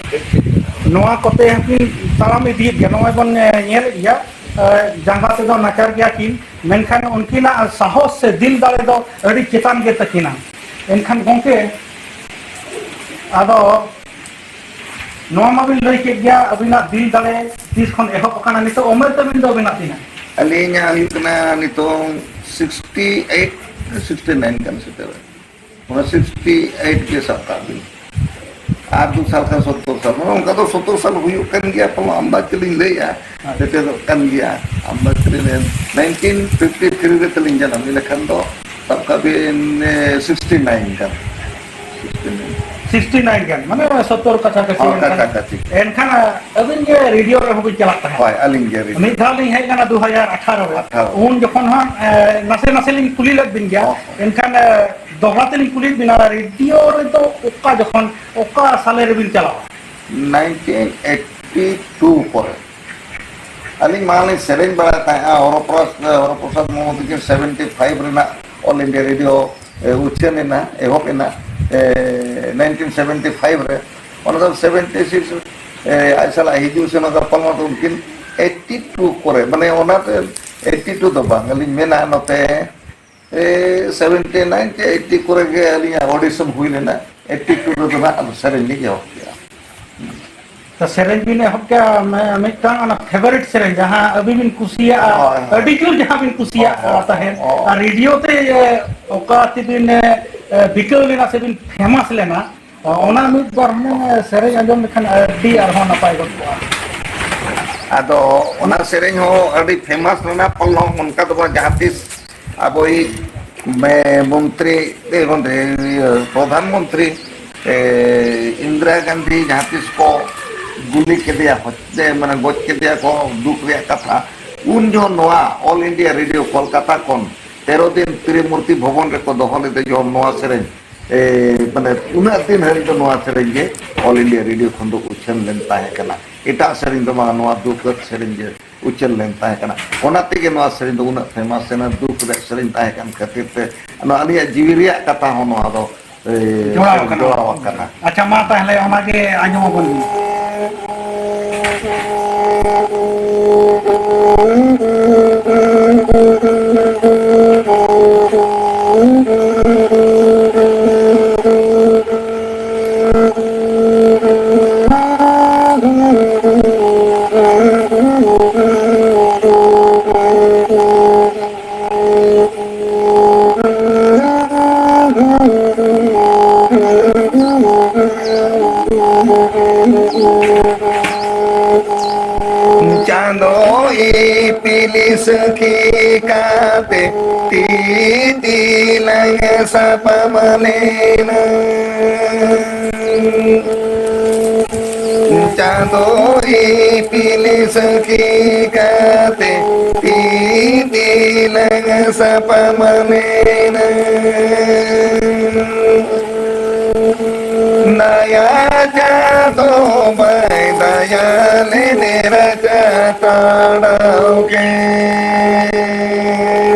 ᱱᱚᱣᱟ ᱠᱚᱛᱮ ᱦᱚᱸᱠᱤᱱ ᱛᱟᱲᱟᱢ ᱤᱫᱤᱭᱮᱫ ᱜᱮᱭᱟ, ᱱᱚᱜᱼᱚᱭ ᱵᱚᱱ, ᱮ, ᱧᱮᱞᱮᱫ ᱜᱮᱭᱟ, ᱮ, ᱡᱟᱸᱜᱟ ᱛᱮᱫᱚ ᱱᱟᱪᱟᱨ ᱜᱮᱭᱟ ᱠᱤᱱ, ᱢᱮᱱᱠᱷᱟᱱ ᱩᱱᱠᱤᱱᱟᱜ ᱥᱟᱦᱚᱥ ᱥᱮ ᱫᱤᱞ ᱫᱟᱲᱮ ᱫᱚ ᱟᱹᱰᱤ ᱪᱮᱛᱟᱱ ᱜᱮ ᱛᱟᱹᱠᱤᱱᱟ᱾ ᱮᱱᱠᱷᱟᱱ ᱜᱚᱢᱠᱮ, ᱟᱫᱚ ᱱᱚᱣᱟ ᱢᱟᱵᱤᱱ ᱞᱟᱹᱭ ᱠᱮᱫ ᱜᱮᱭᱟ, ᱟᱹᱵᱤᱱᱟᱜ ᱫᱤᱞ ᱫᱟᱲᱮ ᱛᱤᱥ ᱠᱷᱚᱱ ᱮᱦᱚᱵ ᱟᱠᱟᱱᱟ? ᱱᱤᱛᱚᱜ ᱩᱢᱮᱨ ᱛᱟᱹᱵᱤᱱ ᱫᱚ ᱟᱹᱵᱤᱱᱟᱜ ᱛᱤᱱᱟᱹᱜ? ᱟᱹᱞᱤᱧᱟᱜ ᱦᱩᱭᱩᱜ ᱠᱟᱱᱟ ᱱᱤᱛᱚᱝ ᱥᱤᱠᱥᱴᱤ ᱮᱭᱤᱴ, ᱥᱤᱠᱥᱴᱤ ᱱᱟᱭᱤᱱ ᱜᱟᱱ ᱥᱮᱴᱮᱨ᱾ ᱚᱱᱟ ᱥᱤᱠᱥᱴᱤ ᱮᱭᱤᱴ ᱜᱮ ᱥᱟᱵ ᱠᱟᱜ ᱵᱤᱱ᱾ ᱟᱨ ᱫᱩ ᱥᱟᱞ ᱠᱷᱟᱱ ᱥᱚᱛᱛᱚᱨ ᱥᱟᱞ, ᱢᱟᱱᱮ ᱚᱱᱠᱟ ᱫᱚ ᱥᱚᱛᱛᱚᱨ ᱥᱟᱞ ᱦᱩᱭᱩᱜ ᱠᱟᱱ ᱜᱮᱭᱟ, ᱯᱟᱞᱮ ᱟᱢᱫᱟ ᱪᱮᱫ ᱞᱤᱧ ᱞᱟᱹᱭᱟ, ᱟᱪᱪᱷᱟ᱾ ᱥᱮᱴᱮᱨᱚᱜ ᱠᱟᱱ ᱜᱮᱭᱟ, ᱟᱢᱫᱟ ᱪᱮᱫ ᱞᱤᱧ ᱞᱟᱹᱭᱟ᱾ ᱱᱟᱭᱤᱱᱴᱤᱱ ᱯᱷᱤᱯᱴᱤ ᱛᱷᱨᱤ ᱨᱮ ᱛᱟᱹᱞᱤᱧ ᱡᱟᱱᱟᱢ, ᱤᱱᱟᱹ ᱠᱷᱟᱱ ᱫᱚ ᱥᱟᱵ ᱠᱟᱜ ᱵᱤᱱ, ᱮ, ᱥᱤᱠᱥᱴᱤ ᱱᱟᱭᱤᱱ ᱜᱟᱱ᱾ Sixty nine. ᱥᱤᱠᱥᱴᱤ ᱱᱟᱭᱤᱱ ᱜᱟᱱ, ᱢᱟᱱᱮ ᱥᱚᱛᱛᱚᱨ ᱠᱟᱪᱷᱟ ᱠᱟᱪᱷᱤ᱾ ᱦᱚᱸ, ᱮᱱᱠᱷᱟᱱ, ᱠᱟᱪᱷᱟ ᱠᱟᱪᱷᱤ᱾ ᱮᱱᱠᱷᱟᱱ, ᱟ, ᱟᱹᱵᱤᱱ ᱜᱮ ᱨᱮᱰᱤᱭᱳ ᱨᱮᱦᱚᱸ ᱵᱤᱱ ᱪᱟᱞᱟᱜ ᱛᱟᱦᱮᱸᱫ᱾ ᱦᱳᱭ, ᱟᱹᱞᱤᱧ ᱜᱮ ᱨᱮᱰᱤᱭᱳ᱾ ᱢᱤᱫ ᱫᱷᱟᱣ ᱞᱤᱧ ᱦᱮᱡ ᱞᱮᱱᱟ ᱫᱩ ᱦᱟᱡᱟᱨ ᱟᱴᱷᱟᱨᱚ ᱨᱮ᱾ ᱟᱴᱷᱟᱨᱚ᱾ ᱩᱱ ᱡᱚᱠᱷᱚᱱ ᱦᱟᱸᱜ, ᱮ, ᱱᱟᱥᱮ ᱱᱟᱥᱮ ᱞᱤᱧ ᱠᱩᱞᱤ ᱞᱮᱫ ᱵᱤᱱ ᱜᱮᱭᱟ᱾ ᱦᱚᱸ, ᱦᱚᱸ᱾ ᱮᱱᱠᱷᱟᱱ, ᱮ, ᱫᱚᱦᱲᱟ ᱛᱮᱞᱤᱧ ᱠᱩᱞᱤᱭᱮᱫ ᱵᱤᱱᱟ, ᱨᱮᱰᱤᱭᱳ ᱨᱮᱫᱚ ᱚᱠᱟ ᱡᱚᱠᱷᱚᱱ, ᱚᱠᱟ ᱥᱟᱞᱮ ᱨᱮᱵᱤᱱ ᱪᱟᱞᱟᱣᱟ? ᱱᱟᱭᱤᱱᱴᱤᱱ ᱮᱭᱤᱴᱤ ᱴᱩ ᱯᱚᱨᱮ᱾ ᱟᱹᱞᱤᱧ ᱢᱟᱲᱟᱝ ᱞᱤᱧ ᱥᱮᱨᱮᱧ ᱵᱟᱲᱟᱭ ᱛᱟᱦᱮᱸᱫᱼᱟ, ᱦᱚᱨᱚᱯᱨᱟᱥ-, ᱦᱚᱨᱚᱯᱨᱚᱥᱟᱫᱽ ᱢᱩᱨᱢᱩ ᱛᱟᱹᱠᱤᱱ ᱥᱮᱵᱷᱮᱱᱴᱤ ᱯᱷᱟᱭᱤᱵᱷ ᱨᱮᱱᱟᱜ ᱚᱞ ᱤᱱᱰᱤᱭᱟ ᱨᱮᱰᱤᱭᱳ, ᱮ, ᱩᱪᱷᱟᱹᱱ ᱮᱱᱟ, ᱮᱦᱚᱵ ᱮᱱᱟ, ᱮ, ᱱᱟᱭᱤᱱᱴᱤᱱ ᱥᱮᱵᱷᱮᱱᱴᱤ ᱯᱷᱟᱭᱤᱵᱷ ᱨᱮ᱾ ᱚᱱᱟ ᱫᱚ ᱥᱮᱵᱷᱮᱱᱴᱤ ᱥᱤᱠᱥ, ᱮ, ᱟᱡ ᱥᱟᱞᱟᱜ ᱦᱤᱡᱩᱜ ᱥᱮᱱᱚᱜ ᱫᱚ ᱯᱟᱞᱢᱟ ᱫᱚ ᱩᱱᱠᱤᱱ ᱮᱭᱤᱴᱤ ᱴᱩ ᱠᱚᱨᱮ, ᱢᱟᱱᱮ ᱚᱱᱟᱛᱮ ᱮᱭᱤᱴᱤ ᱴᱩ ᱫᱚ ᱵᱟᱝ, ᱟᱹᱞᱤᱧ ᱢᱮᱱᱟ ᱱᱚᱛᱮ, ᱮ, ᱥᱮᱵᱷᱮᱱᱴᱤ ᱱᱟᱭᱤᱱ ᱪᱮ ᱮᱭᱤᱴᱤ ᱠᱚᱨᱮ ᱜᱮ ᱟᱹᱞᱤᱧᱟᱜ ᱚᱰᱤᱥᱚᱱ ᱦᱩᱭ ᱞᱮᱱᱟ᱾ ᱮᱭᱤᱴᱤ ᱴᱩ ᱨᱮᱫᱚ ᱱᱟᱦᱟᱜ ᱟᱫᱚ ᱥᱮᱨᱮᱧ ᱞᱤᱧ ᱮᱦᱚᱵ ᱠᱮᱜᱼᱟ᱾ ᱛᱚ, ᱥᱮᱨᱮᱧ ᱵᱤᱱ ᱮᱦᱚᱵ ᱠᱮᱭᱟ, ᱢᱮ-, ᱢᱤᱫᱴᱟᱝ ᱚᱱᱟ favourite ᱥᱮᱨᱮᱧ, ᱡᱟᱦᱟᱸ ᱟᱹᱵᱤᱱ ᱵᱤᱱ ᱠᱩᱥᱤᱭᱟᱜᱼᱟ, ᱦᱳᱭ, ᱦᱳᱭ᱾ ᱟᱹᱰᱤ ᱡᱳᱨ ᱡᱟᱦᱟᱸ ᱵᱤᱱ ᱠᱩᱥᱤᱭᱟᱜᱼᱟ ᱦᱳᱭ, ᱦᱳᱭ, ᱛᱟᱦᱮᱸᱫ, ᱦᱳᱭ᱾ ᱟᱨ ᱨᱮᱰᱤᱭᱳ ᱛᱮ, ᱮ, ᱚᱠᱟ ᱛᱮᱵᱤᱱ, ᱮ, ᱮ, ᱵᱤᱠᱟᱹᱣ ᱞᱮᱱᱟ ᱥᱮᱵᱤᱱ famous ᱞᱮᱱᱟ, ᱚᱱᱟ ᱢᱤᱫ ᱵᱟᱨ ᱦᱩᱱᱟᱹᱝ ᱥᱮᱨᱮᱧ ᱟᱸᱡᱚᱢ ᱞᱮᱠᱷᱟᱱ ᱟᱹᱰᱤ ᱟᱨᱦᱚᱸ ᱱᱟᱯᱟᱭ ᱜᱚᱫ ᱠᱚᱜᱼᱟ᱾ ᱟᱫᱚ ᱚᱱᱟ ᱥᱮᱨᱮᱧ ᱦᱚᱸ ᱟᱹᱰᱤ famous ᱞᱮᱱᱟ, ᱯᱟᱞᱮ ᱚᱱᱠᱟ ᱫᱚ ᱵᱟᱝ, ᱡᱟᱦᱟᱸ ᱛᱤᱥ ᱟᱵᱚᱭᱤᱡ ᱢᱮ-, ᱢᱚᱱᱛᱨᱤ, ᱮ, ᱢᱚᱱᱛᱨᱤ, ᱤᱭᱟᱹ, ᱯᱨᱚᱫᱷᱟᱱ ᱢᱚᱱᱛᱨᱤ, ᱮ, ᱤᱱᱫᱤᱨᱟ ᱜᱟᱱᱫᱷᱤ ᱡᱟᱦᱟᱸ ᱛᱤᱥ ᱠᱚ ᱜᱩᱞᱤ ᱠᱮᱫᱮᱭᱟ, ᱦᱚᱛ-, ᱮ, ᱢᱟᱱᱮ ᱜᱚᱡ ᱠᱮᱫᱮᱭᱟ ᱠᱚ, ᱫᱩᱠ ᱨᱮᱭᱟᱜ ᱠᱟᱛᱷᱟ, ᱩᱱ ᱡᱚᱦᱚᱜ ᱱᱚᱣᱟ All India Radio ᱠᱳᱞᱠᱟᱛᱟ ᱠᱷᱚᱱ ᱛᱮᱨᱚ ᱫᱤᱱ ᱛᱨᱤᱢᱩᱨᱛᱤ ᱵᱷᱚᱵᱚᱱ ᱨᱮᱠᱚ ᱫᱚᱦᱚ ᱞᱮᱫᱮ ᱡᱚᱦᱚᱜ ᱱᱚᱣᱟ ᱥᱮᱨᱮᱧ, ᱮ, ᱢᱟᱱᱮ ᱩᱱᱟᱹᱜ ᱫᱤᱱ ᱦᱟᱹᱵᱤᱡ ᱫᱚ ᱱᱚᱣᱟ ᱥᱮᱨᱮᱧ ᱜᱮ All India Radio ᱠᱷᱚᱱ ᱫᱚ ᱩᱪᱷᱟᱹᱱ ᱞᱮᱱ ᱛᱟᱦᱮᱸ ᱠᱟᱱᱟ᱾ ᱮᱴᱟᱜ ᱥᱮᱨᱮᱧ ᱫᱚ ᱵᱟᱝ, ᱱᱚᱣᱟ ᱫᱩᱠ ᱥᱮᱨᱮᱧ ᱜᱮ ᱩᱪᱷᱟᱹᱱ ᱞᱮᱱ ᱛᱟᱦᱮᱸ ᱠᱟᱱᱟ᱾ ᱚᱱᱟ ᱛᱮᱜᱮ ᱱᱚᱣᱟ ᱥᱮᱨᱮᱧ ᱫᱚ ᱩᱱᱟᱹᱜ famous ᱮᱱᱟ, ᱫᱩᱠ ᱨᱮᱭᱟᱜ ᱥᱮᱨᱮᱧ ᱛᱟᱦᱮᱸ ᱠᱟᱱ ᱠᱷᱟᱹᱛᱤᱨ ᱛᱮ᱾ ᱱᱚᱣᱟ ᱟᱹᱞᱤᱧᱟᱜ ᱡᱤᱣᱤ ᱨᱮᱭᱟᱜ ᱠᱟᱛᱷᱟ ᱦᱚᱸ ᱱᱚᱣᱟ ᱫᱚ, ᱮ, ᱡᱚᱲᱟᱣ ᱟᱠᱟᱱᱟ᱾ ᱡᱚᱲᱟᱣ ᱟᱠᱟᱱᱟ᱾ ᱟᱪᱪᱷᱟ, ᱢᱟ ᱛᱟᱦᱞᱮ ᱚᱱᱟᱜᱮ ᱟᱸᱡᱚᱢ ᱟᱵᱚᱱ ᱵᱤᱱ᱾ ᱪᱟᱸᱫᱚ ᱤᱯᱤᱞ ᱥᱟᱹᱠᱷᱤ ᱠᱟᱛᱮ ᱛᱤᱛᱤ ᱞᱟᱝ ᱥᱟᱯᱟᱢ ᱞᱮᱱᱟ᱾ ᱪᱟᱸᱫᱚ ᱤᱯᱤᱞ ᱥᱟᱹᱠᱷᱤ ᱠᱟᱛᱮ ᱛᱤᱛᱤ ᱞᱟᱝ ᱥᱟᱯᱟᱢ ᱞᱮᱱᱟ᱾ ᱫᱟᱭᱟ ᱪᱟᱸᱫᱚ ᱵᱟᱭ ᱫᱟᱭᱟ ᱞᱮᱱᱮ ᱨᱟᱡᱟ ᱛᱟᱲᱟᱣ ᱠᱮ᱾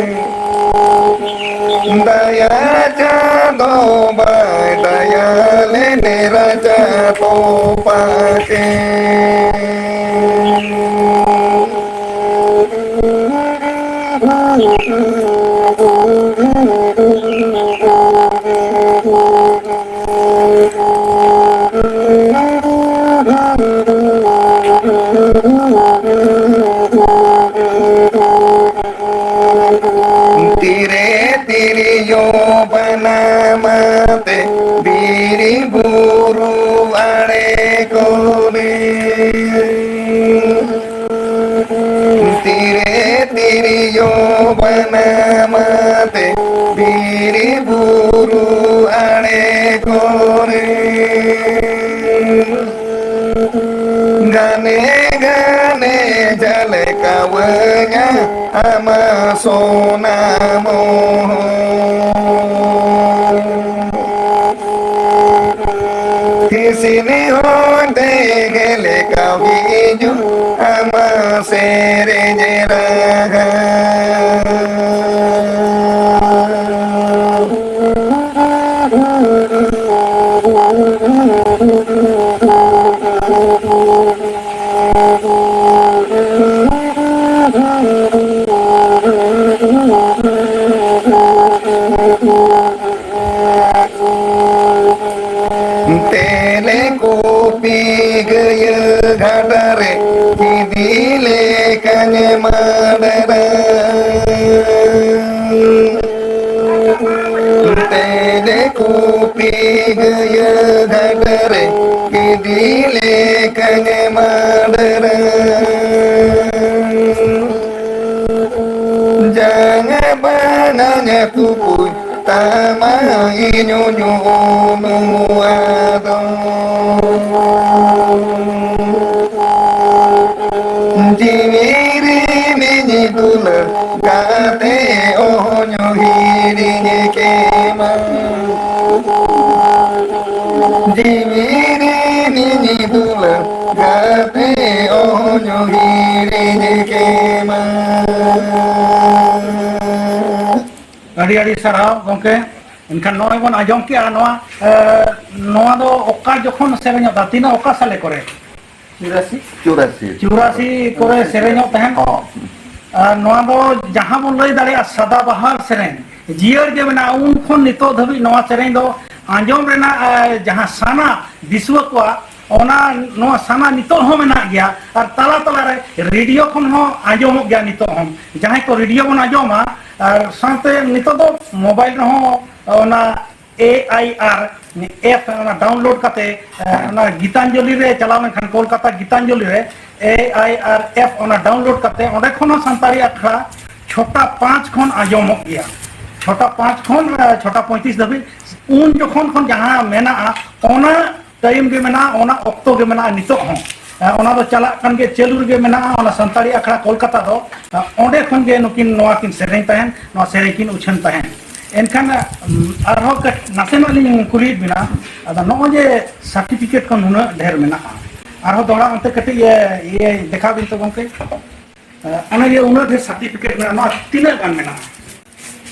ᱫᱟᱭᱟ ᱪᱟᱸᱫᱚ ᱵᱟᱭ ᱫᱟᱭᱟ ᱞᱮᱱᱮ ᱨᱟᱡᱟ ᱛᱚᱯᱟ ᱠᱮ᱾ ᱭᱳ ᱵᱟᱱᱟᱢᱟᱛᱮ ᱵᱤᱨ ᱵᱩᱨᱩ ᱟᱲᱮ ᱠᱚᱨᱮ᱾ ᱜᱟᱱᱮ ᱜᱟᱱᱮ ᱡᱷᱟᱞᱠᱟᱣᱟᱹᱧᱟ ᱟᱢᱟᱜ ᱥᱚᱱᱟ ᱢᱚᱦᱚᱨ᱾ ᱦᱤᱥᱤᱱ ᱦᱚᱸ ᱛᱮᱜᱮ ᱞᱮᱠᱟ ᱦᱤᱡᱩᱜ ᱟᱢᱟᱜ ᱥᱮᱨᱮᱧ ᱨᱟᱦᱟ᱾ ᱛᱮᱞᱮ ᱠᱚᱯᱤ ᱜᱟᱹᱭᱟᱹ ᱜᱟᱰᱟ ᱨᱮ ᱤᱫᱤ ᱞᱮᱠᱟᱧ ᱢᱟᱰᱨᱟ᱾ ᱛᱮᱞᱮ ᱠᱚᱯᱤ ᱜᱟᱹᱭᱟᱹ ᱜᱟᱰᱟ ᱨᱮ ᱤᱫᱤ ᱞᱮᱠᱟᱧ ᱢᱟᱰᱨᱟ᱾ ᱡᱟᱸᱜᱟ ᱵᱟᱱᱟᱧ ᱛᱩᱯᱩᱭ ᱛᱟᱢᱟ ᱤᱧ ᱧᱩᱧᱩ ᱱᱚᱣᱟ ᱫᱚ᱾ ᱡᱤᱣᱤ ᱨᱮ ᱢᱤᱫ ᱫᱩᱞᱟᱹᱲ ᱜᱟᱛᱮ ᱚᱦᱚᱧ ᱦᱤᱲᱤᱧ ᱠᱮᱢᱟ᱾ ᱡᱤᱣᱤ ᱨᱮ ᱢᱤᱫ ᱫᱩᱞᱟᱹᱲ ᱜᱟᱛᱮ ᱚᱦᱚᱧ ᱦᱤᱲᱤᱧ ᱠᱮᱢᱟ᱾ ᱟᱹᱰᱤ ᱟᱹᱰᱤ ᱥᱟᱨᱦᱟᱣ ᱜᱚᱢᱠᱮ᱾ ᱮᱱᱠᱷᱟᱱ ᱱᱚᱜᱼᱚᱭ ᱵᱚᱱ ᱟᱸᱡᱚᱢ ᱠᱮᱜᱼᱟ ᱱᱚᱣᱟ, ᱮ, ᱱᱚᱣᱟ ᱫᱚ ᱚᱠᱟ ᱡᱚᱠᱷᱚᱱ ᱥᱮᱨᱮᱧᱚᱜ ᱛᱟᱦᱮᱸ, ᱛᱤᱱᱟᱹᱜ, ᱚᱠᱟ ᱥᱟᱞᱮ ᱠᱚᱨᱮ? ᱪᱩᱨᱟᱥᱤ᱾ ᱪᱩᱨᱟᱥᱤ᱾ ᱪᱩᱨᱟᱥᱤ ᱠᱚᱨᱮ ᱥᱮᱨᱮᱧᱚᱜ ᱛᱟᱦᱮᱸᱫ᱾ ᱦᱚᱸ᱾ ᱟᱨ ᱱᱚᱣᱟ ᱫᱚ ᱡᱟᱦᱟᱸ ᱵᱚᱱ ᱞᱟᱹᱭ ᱫᱟᱲᱮᱭᱟᱜᱼᱟ ᱥᱟᱫᱟᱵᱟᱦᱟᱨ ᱥᱮᱨᱮᱧ, ᱡᱤᱭᱟᱹᱲ ᱜᱮ ᱢᱮᱱᱟᱜᱼᱟ᱾ ᱩᱱ ᱠᱷᱚᱱ ᱱᱤᱛᱚᱜ ᱫᱷᱟᱹᱵᱤᱡ ᱱᱚᱣᱟ ᱥᱮᱨᱮᱧ ᱫᱚ ᱟᱸᱡᱚᱢ ᱨᱮᱱᱟᱜ, ᱮ, ᱡᱟᱦᱟᱸ ᱥᱟᱱᱟ ᱫᱤᱥᱩᱣᱟᱹ ᱠᱚᱣᱟ, ᱚᱱᱟ, ᱱᱚᱣᱟ ᱥᱟᱱᱟ ᱱᱤᱛᱚᱜ ᱦᱚᱸ ᱢᱮᱱᱟᱜ ᱜᱮᱭᱟ᱾ ᱟᱨ ᱛᱟᱞᱟ ᱛᱟᱞᱟ ᱨᱮ ᱨᱮᱰᱤᱭᱳ ᱠᱷᱚᱱ ᱦᱚᱸ ᱟᱸᱡᱚᱢᱚᱜ ᱜᱮᱭᱟ ᱱᱤᱛᱚᱜ ᱦᱚᱸ᱾ ᱡᱟᱦᱟᱸᱭ ᱠᱚ ᱨᱮᱰᱤᱭᱳ ᱵᱚᱱ ᱟᱸᱡᱚᱢᱟ, ᱟᱨ ᱥᱟᱶᱛᱮ ᱱᱤᱛᱚᱜ ᱫᱚ ᱢᱳᱵᱟᱭᱤᱞ ᱨᱮᱦᱚᱸ ᱚᱱᱟ ᱮ ᱟᱭ ᱟᱨ ᱮᱯ ᱚᱱᱟ ᱰᱟᱣᱩᱱᱞᱳᱰ ᱠᱟᱛᱮ, ᱮ, ᱦᱮᱸ᱾ ᱚᱱᱟ ᱜᱤᱛᱟᱧᱡᱚᱞᱤ ᱨᱮ ᱪᱟᱞᱟᱣ ᱞᱮᱱᱠᱷᱟᱱ, ᱠᱳᱞᱠᱟᱛᱟ ᱜᱤᱛᱟᱧᱡᱚᱞᱤ ᱨᱮ ᱮ ᱟᱭ ᱟᱨ ᱮᱯ ᱚᱱᱟ ᱰᱟᱣᱩᱱᱞᱳᱰ ᱠᱟᱛᱮ, ᱚᱸᱰᱮ ᱠᱷᱚᱱ ᱦᱚᱸ ᱥᱟᱱᱛᱟᱲᱤ ᱟᱠᱷᱲᱟ ᱪᱷᱚᱴᱟ ᱯᱟᱸᱪ ᱠᱷᱚᱱ ᱟᱸᱡᱚᱢᱚᱜ ᱜᱮᱭᱟ, ᱪᱷᱚᱴᱟ ᱯᱟᱸᱪ ᱠᱷᱚᱱ ᱪᱷᱚᱴᱟ ᱯᱚᱸᱭᱛᱨᱤᱥ ᱫᱷᱟᱹᱵᱤᱡ᱾ ᱩᱱ ᱡᱚᱠᱷᱚᱱ ᱠᱷᱚᱱ ᱡᱟᱦᱟᱸ ᱢᱮᱱᱟᱜᱼᱟ, ᱚᱱᱟ ᱴᱟᱭᱤᱢ ᱜᱮ ᱢᱮᱱᱟᱜᱼᱟ, ᱚᱱᱟ ᱚᱠᱛᱚ ᱜᱮ ᱢᱮᱱᱟᱜᱼᱟ ᱱᱤᱛᱚᱜ ᱦᱚᱸ᱾ ᱚᱱᱟ ᱫᱚ ᱪᱟᱞᱟᱜ ᱠᱟᱱ ᱜᱮ, ᱪᱟᱹᱞᱩ ᱨᱮᱜᱮ ᱢᱮᱱᱟᱜᱼᱟ᱾ ᱚᱱᱟ ᱥᱟᱱᱛᱟᱲᱤ ᱟᱠᱷᱲᱟ ᱠᱳᱞᱠᱟᱛᱟ ᱫᱚ, ᱚᱸᱰᱮ ᱠᱷᱚᱱ ᱜᱮ ᱱᱩᱠᱤᱱ ᱱᱚᱣᱟ ᱠᱤᱱ ᱥᱮᱨᱮᱧ ᱛᱟᱦᱮᱸᱱ, ᱱᱚᱣᱟ ᱥᱮᱨᱮᱧ ᱠᱤᱱ ᱩᱪᱷᱟᱹᱱ ᱛᱟᱦᱮᱸᱱ᱾ ᱮᱱᱠᱷᱟᱱ ᱟᱨᱦᱚᱸ ᱱᱟᱥᱮᱱᱟᱜ ᱞᱤᱧ ᱠᱩᱞᱤᱭᱮᱫ ᱵᱮᱱᱟ, ᱟᱫᱚ ᱱᱚᱜᱼᱚᱭ ᱡᱮ ᱥᱟᱨᱴᱤᱯᱷᱤᱠᱮᱴ ᱠᱚ ᱱᱩᱱᱟᱹᱜ ᱰᱷᱮᱨ ᱢᱮᱱᱟᱜᱼᱟ, ᱟᱨᱦᱚᱸ ᱫᱚᱦᱲᱟ ᱚᱱᱛᱮ ᱠᱟᱹᱴᱤᱡ ᱤᱭᱟᱹ ᱫᱮᱠᱷᱟᱣ ᱵᱤᱱ ᱛᱚ ᱜᱚᱢᱠᱮ᱾ ᱚᱱᱮ ᱡᱮ ᱩᱱᱟᱹᱜ ᱰᱷᱮᱨ ᱥᱟᱨᱴᱤᱯᱷᱤᱠᱮᱴ ᱢᱮᱱᱟᱜᱼᱟ, ᱱᱚᱣᱟ ᱛᱤᱱᱟᱹᱜ ᱜᱟᱱ ᱢᱮᱱᱟᱜᱼᱟ?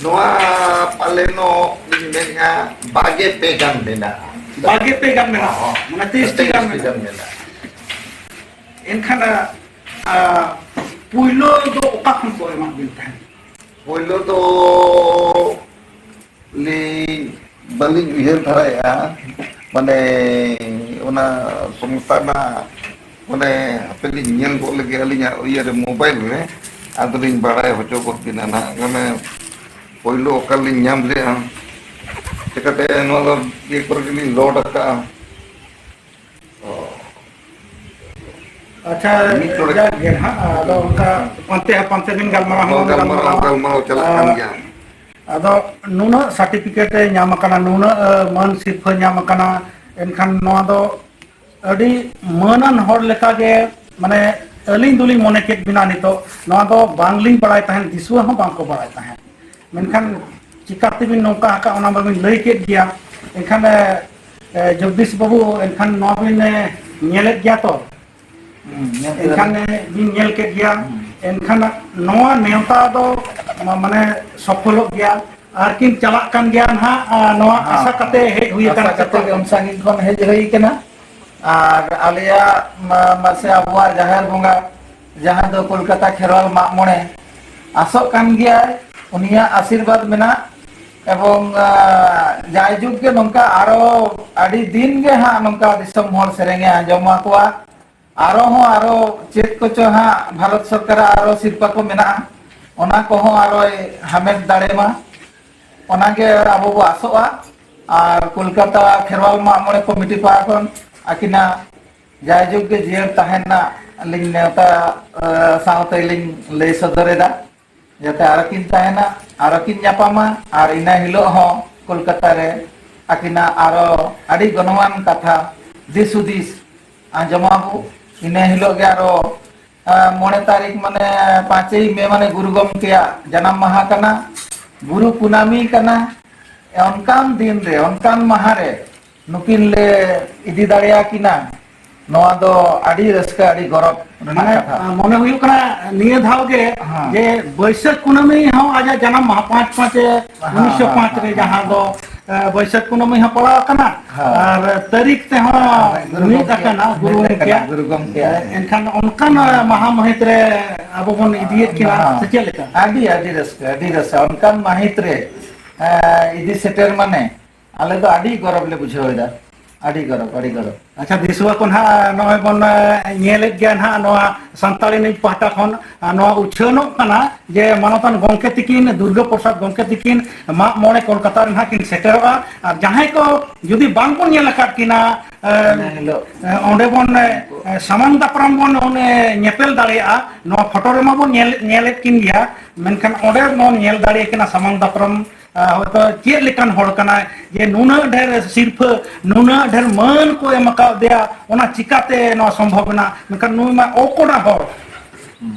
ᱱᱚᱣᱟ ᱯᱟᱞᱮᱱᱚᱜ ᱞᱤᱧ ᱢᱮᱱᱮᱫᱼᱟ, ᱵᱟᱨ ᱜᱮᱞ ᱯᱮ ᱜᱟᱱ ᱢᱮᱱᱟᱜᱼᱟ᱾ ᱵᱟᱨ ᱜᱮᱞ ᱯᱮ ᱜᱟᱱ ᱢᱮᱱᱟᱜᱼᱟ, ᱦᱚᱸ, ᱢᱟᱱᱮ ᱛᱤᱨᱤᱥ ᱴᱤ ᱜᱟᱱ ᱛᱤᱨᱤᱥ ᱴᱤ ᱢᱮᱱᱟᱜᱼᱟ᱾ ᱜᱟᱱ ᱢᱮᱱᱟᱜᱼᱟ᱾ ᱮᱱᱠᱷᱟᱱ, ᱟ, ᱯᱩᱭᱞᱩ ᱫᱚ ᱚᱠᱟ ᱠᱷᱚᱱ ᱠᱚ ᱮᱢᱟᱫ ᱵᱤᱱ ᱛᱟᱦᱮᱸᱫ? ᱯᱩᱭᱞᱩ ᱫᱚ ᱞᱤᱧ ᱵᱟᱹᱞᱤᱧ ᱩᱭᱦᱟᱹᱨ ᱫᱷᱟᱨᱟᱭᱮᱫᱼᱟ, ᱢᱟᱱᱮ ᱚᱱᱟ ᱥᱚᱝᱥᱛᱷᱟ ᱨᱮᱱᱟᱜ, ᱢᱟᱱᱮ ᱦᱟᱯᱮ ᱞᱤᱧ ᱧᱮᱞ ᱜᱚᱫ ᱞᱮᱜᱮ ᱟᱹᱞᱤᱧᱟᱜ ᱤᱭᱟᱹ ᱨᱮ, ᱢᱳᱵᱟᱭᱤᱞ ᱨᱮ, ᱟᱫᱚᱞᱤᱧ ᱵᱟᱲᱟᱭ ᱦᱚᱪᱚ ᱜᱚᱫ ᱵᱤᱱᱟ ᱱᱟᱦᱟᱜ, ᱢᱟᱱᱮ ᱯᱳᱭᱞᱳ ᱚᱠᱟ ᱨᱮᱞᱤᱧ ᱧᱟᱢ ᱞᱮᱜᱼᱟ, ᱪᱤᱠᱟᱹᱛᱮ ᱱᱚᱣᱟ ᱫᱚ ᱤᱭᱟᱹ ᱠᱚᱨᱮ ᱜᱮᱞᱤᱧ ᱞᱳᱰ ᱟᱠᱟᱜᱼᱟ᱾ ᱟᱪᱪᱷᱟ, ᱢᱤᱫ ᱰᱚᱸᱰᱮᱠ᱾ ᱡᱟᱠ ᱜᱮ ᱱᱟᱦᱟᱜ, ᱟᱫᱚ ᱚᱱᱠᱟ ᱯᱟᱱᱛᱮ ᱦᱟᱯᱟᱱᱛᱮ ᱵᱤᱱ ᱜᱟᱞᱢᱟᱨᱟᱣ ᱦᱚᱸ ᱦᱚᱸ, ᱜᱟᱞᱢᱟᱨᱟᱣ, ᱜᱟᱞᱢᱟᱨᱟᱣ᱾ ᱜᱟᱞᱢᱟᱨᱟᱣ ᱪᱟᱞᱟᱜ ᱠᱟᱱ ᱟᱨ ᱜᱮᱭᱟ᱾ ᱟᱫᱚ ᱱᱩᱱᱟᱹᱜ ᱥᱟᱨᱴᱤᱯᱷᱤᱠᱮᱴ ᱮ ᱧᱟᱢ ᱟᱠᱟᱱᱟ, ᱱᱩᱱᱟᱹᱜ, ᱮ, ᱢᱟᱹᱱ ᱥᱤᱨᱯᱷᱟᱹ ᱧᱟᱢ ᱟᱠᱟᱱᱟ, ᱮᱱᱠᱷᱟᱱ ᱱᱚᱣᱟ ᱫᱚ ᱟᱹᱰᱤ ᱢᱟᱹᱱᱟᱱ ᱦᱚᱲ ᱞᱮᱠᱟᱜᱮ, ᱢᱟᱱᱮ, ᱟᱹᱞᱤᱧ ᱫᱚᱞᱤᱧ ᱢᱚᱱᱮ ᱠᱮᱫ ᱵᱤᱱᱟ ᱱᱤᱛᱚᱜ᱾ ᱱᱚᱣᱟ ᱫᱚ ᱵᱟᱝᱞᱤᱧ ᱵᱟᱲᱟᱭ ᱛᱟᱦᱮᱸᱫ, ᱫᱤᱥᱩᱣᱟᱹ ᱦᱚᱸ ᱵᱟᱝᱠᱚ ᱵᱟᱲᱟᱭ ᱛᱟᱦᱮᱸᱫ᱾ ᱢᱮᱱᱠᱷᱟᱱ ᱪᱤᱠᱟᱹ ᱛᱮᱵᱤᱱ ᱱᱚᱝᱠᱟ ᱟᱠᱟᱫ, ᱚᱱᱟ ᱢᱟᱵᱤᱱ ᱞᱟᱹᱭ ᱠᱮᱫ ᱜᱮᱭᱟ᱾ ᱮᱱᱠᱷᱟᱱ, ᱮ, ᱮ, ᱡᱚᱜᱽᱫᱤᱥ ᱵᱟᱹᱵᱩ, ᱮᱱᱠᱷᱟᱱ ᱱᱚᱣᱟ ᱵᱤᱱ, ᱮ, ᱧᱮᱞᱮᱫ ᱜᱮᱭᱟ ᱛᱚ? ᱦᱩᱸ, ᱧᱮᱞ ᱠᱮᱫᱟ ᱮᱱᱠᱷᱟᱱ, ᱞᱤᱧ᱾ ᱮ, ᱵᱤᱱ ᱧᱮᱞ ᱠᱮᱫ ᱜᱮᱭᱟ᱾ ᱦᱩᱸ᱾ ᱮᱱᱠᱷᱟᱱ ᱱᱚᱣᱟ ᱱᱮᱣᱛᱟ ᱫᱚ, ᱢᱟ-, ᱢᱟᱱᱮ ᱥᱚᱯᱷᱚᱞᱚᱜ ᱜᱮᱭᱟ, ᱟᱨ ᱠᱤᱱ ᱪᱟᱞᱟᱜ ᱠᱟᱱ ᱜᱮᱭᱟ ᱱᱟᱦᱟᱜ, ᱟ, ᱱᱚᱣᱟ ᱦᱮᱸ, ᱟᱥᱟ ᱦᱮᱸ᱾ ᱠᱟᱛᱮ ᱦᱮᱡ ᱦᱩᱭ ᱟᱠᱟᱱᱟ ᱟᱥᱟ ᱠᱟᱛᱮ ᱪᱮᱛᱟᱱ ᱜᱮ ᱨᱮ᱾ ᱩᱱ ᱥᱟᱺᱜᱤᱧ ᱠᱷᱚᱱ ᱦᱮᱡ ᱦᱩᱭ ᱠᱟᱱᱟ᱾ ᱟᱨ ᱟᱞᱮᱭᱟᱜ ᱢᱟ-, ᱢᱟᱥᱮ ᱟᱵᱚᱣᱟᱜ ᱡᱟᱦᱮᱨ ᱵᱚᱸᱜᱟ, ᱡᱟᱦᱟᱸ ᱫᱚ ᱠᱳᱞᱠᱟᱛᱟ ᱠᱷᱮᱨᱣᱟᱞ ᱢᱟᱜ ᱢᱚᱬᱮ, ᱟᱥᱚᱜ ᱠᱟᱱ ᱜᱮᱭᱟᱭ, ᱩᱱᱤᱭᱟᱜ ᱟᱥᱤᱨᱵᱟᱫᱽ ᱢᱮᱱᱟᱜ᱾ ᱮᱵᱚᱝ, ᱟ, ᱡᱟᱭᱡᱩᱜᱽ ᱜᱮ ᱱᱚᱝᱠᱟ ᱟᱨᱚ ᱟᱹᱰᱤ ᱫᱤᱱ ᱜᱮ ᱦᱟᱸᱜ ᱱᱚᱝᱠᱟ ᱫᱤᱥᱚᱢ ᱦᱚᱲ ᱥᱮᱨᱮᱧᱮ ᱟᱸᱡᱚᱢ ᱟᱠᱚᱣᱟ᱾ ᱟᱨᱚ ᱦᱚᱸ ᱟᱨᱚ ᱪᱮᱫ ᱠᱚᱪᱚ ᱦᱟᱸᱜ ᱵᱷᱟᱨᱚᱛ ᱥᱚᱨᱠᱟᱨᱟᱜ ᱟᱨᱚ ᱥᱤᱨᱯᱟᱹ ᱠᱚ ᱢᱮᱱᱟᱜᱼᱟ, ᱚᱱᱟ ᱠᱚᱦᱚᱸ ᱟᱨᱚᱭ ᱦᱟᱢᱮᱴ ᱫᱟᱲᱮ ᱢᱟ, ᱚᱱᱟᱜᱮ ᱟᱵᱚ ᱵᱚ ᱟᱥᱚᱜᱼᱟ᱾ ᱟᱨ ᱠᱳᱞᱠᱟᱛᱟ ᱠᱷᱮᱨᱣᱟᱞ ᱢᱟᱜ ᱢᱚᱬᱮ ᱠᱚᱢᱤᱴᱤ ᱯᱟᱦᱴᱟ ᱠᱷᱚᱱ ᱟᱹᱠᱤᱱᱟᱜ ᱡᱟᱭᱡᱩᱜᱽ ᱜᱮ ᱡᱤᱭᱟᱹᱲ ᱛᱟᱦᱮᱱ ᱨᱮᱱᱟᱜ ᱞᱤᱧ ᱱᱮᱣᱛᱟ, ᱮ, ᱥᱟᱶᱛᱮ ᱞᱤᱧ ᱞᱟᱹᱭ ᱥᱚᱫᱚᱨ ᱮᱫᱟ᱾ ᱡᱟᱛᱮ ᱟᱨᱚ ᱠᱤᱱ ᱛᱟᱦᱮᱱᱟ, ᱟᱨᱚ ᱠᱤᱱ ᱧᱟᱯᱟᱢᱟ, ᱟᱨ ᱤᱱᱟᱹ ᱦᱤᱞᱳᱜ ᱦᱚᱸ ᱠᱳᱞᱠᱟᱛᱟ ᱨᱮ ᱟᱹᱠᱤᱱᱟᱜ ᱟᱨᱚ ᱟᱹᱰᱤ ᱜᱚᱱᱚᱝᱟᱱ ᱠᱟᱛᱷᱟ, ᱫᱤᱥ ᱦᱩᱫᱤᱥ ᱟᱸᱡᱚᱢᱟᱵᱚ᱾ ᱤᱱᱟᱹ ᱦᱤᱞᱳᱜ ᱜᱮ ᱟᱨᱚ, ᱟᱸ, ᱢᱚᱬᱮ ᱛᱟᱹᱨᱤᱠᱷ ᱢᱟᱱᱮ ᱯᱟᱸᱪᱮᱭ ᱢᱮ ᱢᱟᱱᱮ ᱜᱩᱨᱩ ᱜᱚᱢᱠᱮᱭᱟᱜ ᱡᱟᱱᱟᱢ ᱢᱟᱦᱟ ᱠᱟᱱᱟ, ᱜᱩᱨᱩ ᱠᱩᱱᱟᱹᱢᱤ ᱠᱟᱱᱟ᱾ ᱚᱱᱠᱟᱱ ᱫᱤᱱ ᱨᱮ, ᱚᱱᱠᱟᱱ ᱢᱟᱦᱟ ᱨᱮ ᱱᱩᱠᱤᱱ ᱞᱮ ᱤᱫᱤ ᱫᱟᱲᱮᱭᱟᱠᱤᱱᱟ, ᱱᱚᱣᱟ ᱫᱚ ᱟᱹᱰᱤ ᱨᱟᱹᱥᱠᱟᱹ, ᱟᱹᱰᱤ ᱜᱚᱨᱚᱵᱽ ᱨᱮᱱᱟᱜ ᱢᱟᱱᱮ, ᱠᱟᱛᱷᱟ᱾ ᱟᱸ, ᱢᱚᱱᱮ ᱦᱩᱭᱩᱜ ᱠᱟᱱᱟ ᱱᱤᱭᱟᱹ ᱫᱷᱟᱣ ᱜᱮ ᱦᱮᱸ᱾ ᱡᱮ ᱵᱟᱹᱭᱥᱟᱹᱠᱷ ᱠᱩᱱᱟᱹᱢᱤ ᱦᱚᱸ ᱟᱡᱟᱜ ᱡᱟᱱᱟᱢ ᱢᱟᱦᱟ, ᱯᱟᱸᱪ ᱯᱟᱸᱪᱮ ᱦᱮᱸ, ᱩᱱᱤᱥᱥᱚ ᱯᱟᱸᱪ ᱦᱮᱸ, ᱨᱮ, ᱦᱮᱸ, ᱡᱟᱦᱟᱸ ᱦᱮᱸ᱾ ᱫᱚ, ᱮ, ᱵᱟᱹᱭᱥᱟᱹᱠᱷ ᱠᱩᱱᱟᱹᱢᱤ ᱦᱚᱸ ᱯᱟᱲᱟᱣ ᱟᱠᱟᱱᱟ᱾ ᱦᱮᱸ᱾ ᱟᱨ ᱛᱟᱹᱨᱤᱠᱷ ᱛᱮᱦᱚᱸ ᱜᱩᱨᱩ ᱢᱤᱫ ᱜᱚᱢᱠᱮ, ᱟᱠᱟᱱᱟ, ᱜᱩᱨᱩ ᱢᱤᱫ ᱟᱠᱟᱱᱟ, ᱜᱚᱢᱠᱮᱭᱟᱜ᱾ ᱜᱩᱨᱩ ᱜᱚᱢᱠᱮᱭᱟᱜ᱾ ᱮᱱᱠᱷᱟᱱ ᱚᱱᱠᱟᱱ ᱢᱟᱦᱟ ᱢᱟᱹᱦᱤᱛ ᱨᱮ ᱟᱵᱚ ᱵᱚᱱ ᱤᱫᱤᱭᱮᱫ ᱠᱤᱱᱟ, ᱦᱮᱸ᱾ ᱥᱮ ᱪᱮᱫ ᱞᱮᱠᱟ? ᱟᱹᱰᱤ, ᱟᱹᱰᱤ ᱨᱟᱹᱥᱠᱟᱹ, ᱟᱹᱰᱤ ᱨᱟᱹᱥᱠᱟᱹ᱾ ᱚᱱᱠᱟᱱ ᱢᱟᱹᱦᱤᱛ ᱨᱮ, ᱮ, ᱤᱫᱤ ᱥᱮᱴᱮᱨ ᱢᱟᱱᱮ ᱟᱞᱮ ᱫᱚ ᱟᱹᱰᱤ ᱜᱚᱨᱚᱵᱽ ᱞᱮ ᱵᱩᱡᱷᱟᱹᱣ ᱮᱫᱟ, ᱟᱹᱰᱤ ᱜᱚᱨᱚᱵᱽ, ᱟᱹᱰᱤ ᱜᱚᱨᱚᱵᱽ᱾ ᱟᱪᱪᱷᱟ, ᱫᱤᱥᱩᱣᱟᱹ ᱠᱚ ᱱᱟᱦᱟᱜ ᱱᱚᱜᱼᱚᱭ ᱵᱚᱱ, ᱮ, ᱧᱮᱞᱮᱫ ᱜᱮᱭᱟ ᱱᱟᱦᱟᱜ ᱱᱚᱣᱟ ᱥᱟᱱᱛᱟᱲᱤ ᱱᱤᱭᱩᱡᱽ ᱯᱟᱦᱴᱟ ᱠᱷᱚᱱ, ᱟᱨ ᱱᱚᱣᱟ ᱩᱪᱷᱟᱹᱱᱚᱜ ᱠᱟᱱᱟ ᱡᱮ ᱢᱟᱱᱚᱛᱟᱱ ᱜᱚᱢᱠᱮ ᱛᱤᱠᱤᱱ, ᱫᱩᱨᱜᱟᱹ ᱯᱨᱚᱥᱟᱫᱽ ᱜᱚᱢᱠᱮ ᱛᱤᱠᱤᱱ ᱢᱟᱜ ᱢᱚᱬᱮ ᱠᱳᱞᱠᱟᱛᱟ ᱨᱮ ᱱᱟᱦᱟᱜ ᱠᱤᱱ ᱥᱮᱴᱮᱨᱚᱜᱼᱟ᱾ ᱟᱨ ᱡᱟᱦᱟᱸᱭ ᱠᱚ ᱡᱩᱫᱤ ᱵᱟᱝ ᱵᱚᱱ ᱧᱮᱞ ᱟᱠᱟᱫ ᱠᱤᱱᱟ, ᱮ, ᱤᱱᱟᱹ ᱦᱤᱞᱳᱜ ᱮ, ᱚᱸᱰᱮ ᱵᱚᱱ, ᱮ, ᱥᱟᱢᱟᱝ ᱫᱟᱯᱨᱟᱢ ᱵᱚᱱ, ᱚᱱᱮ, ᱧᱮᱯᱮᱞ ᱫᱟᱲᱮᱭᱟᱜᱼᱟ᱾ ᱱᱚᱣᱟ ᱯᱷᱳᱴᱳ ᱨᱮᱢᱟ ᱵᱚᱱ ᱧᱮᱞ, ᱧᱮᱞᱮᱫ ᱠᱤᱱ ᱜᱮᱭᱟ, ᱢᱮᱱᱠᱷᱟᱱ ᱚᱸᱰᱮ ᱵᱚᱱ ᱧᱮᱞ ᱫᱟᱲᱮᱭᱟᱠᱤᱱᱟ ᱥᱟᱢᱟᱝ ᱫᱟᱯᱨᱟᱢ᱾ ᱟ, ᱦᱚᱭᱛᱚ ᱪᱮᱫ ᱞᱮᱠᱟᱱ ᱦᱚᱲ ᱠᱟᱱᱟᱭ ᱡᱮ ᱱᱩᱱᱟᱹᱜ ᱰᱷᱮᱨ ᱥᱤᱨᱯᱷᱟᱹ, ᱱᱩᱱᱟᱹᱜ ᱰᱷᱮᱨ ᱢᱟᱹᱱ ᱠᱚ ᱮᱢ ᱟᱠᱟᱫᱮᱭᱟ, ᱚᱱᱟ ᱪᱤᱠᱟᱛᱮ ᱱᱚᱣᱟ ᱥᱚᱢᱵᱷᱚᱵ ᱮᱱᱟ? ᱢᱮᱱᱠᱷᱟᱱ ᱱᱩᱭ ᱢᱟ ᱚᱠᱚᱰᱟ ᱦᱚᱲ,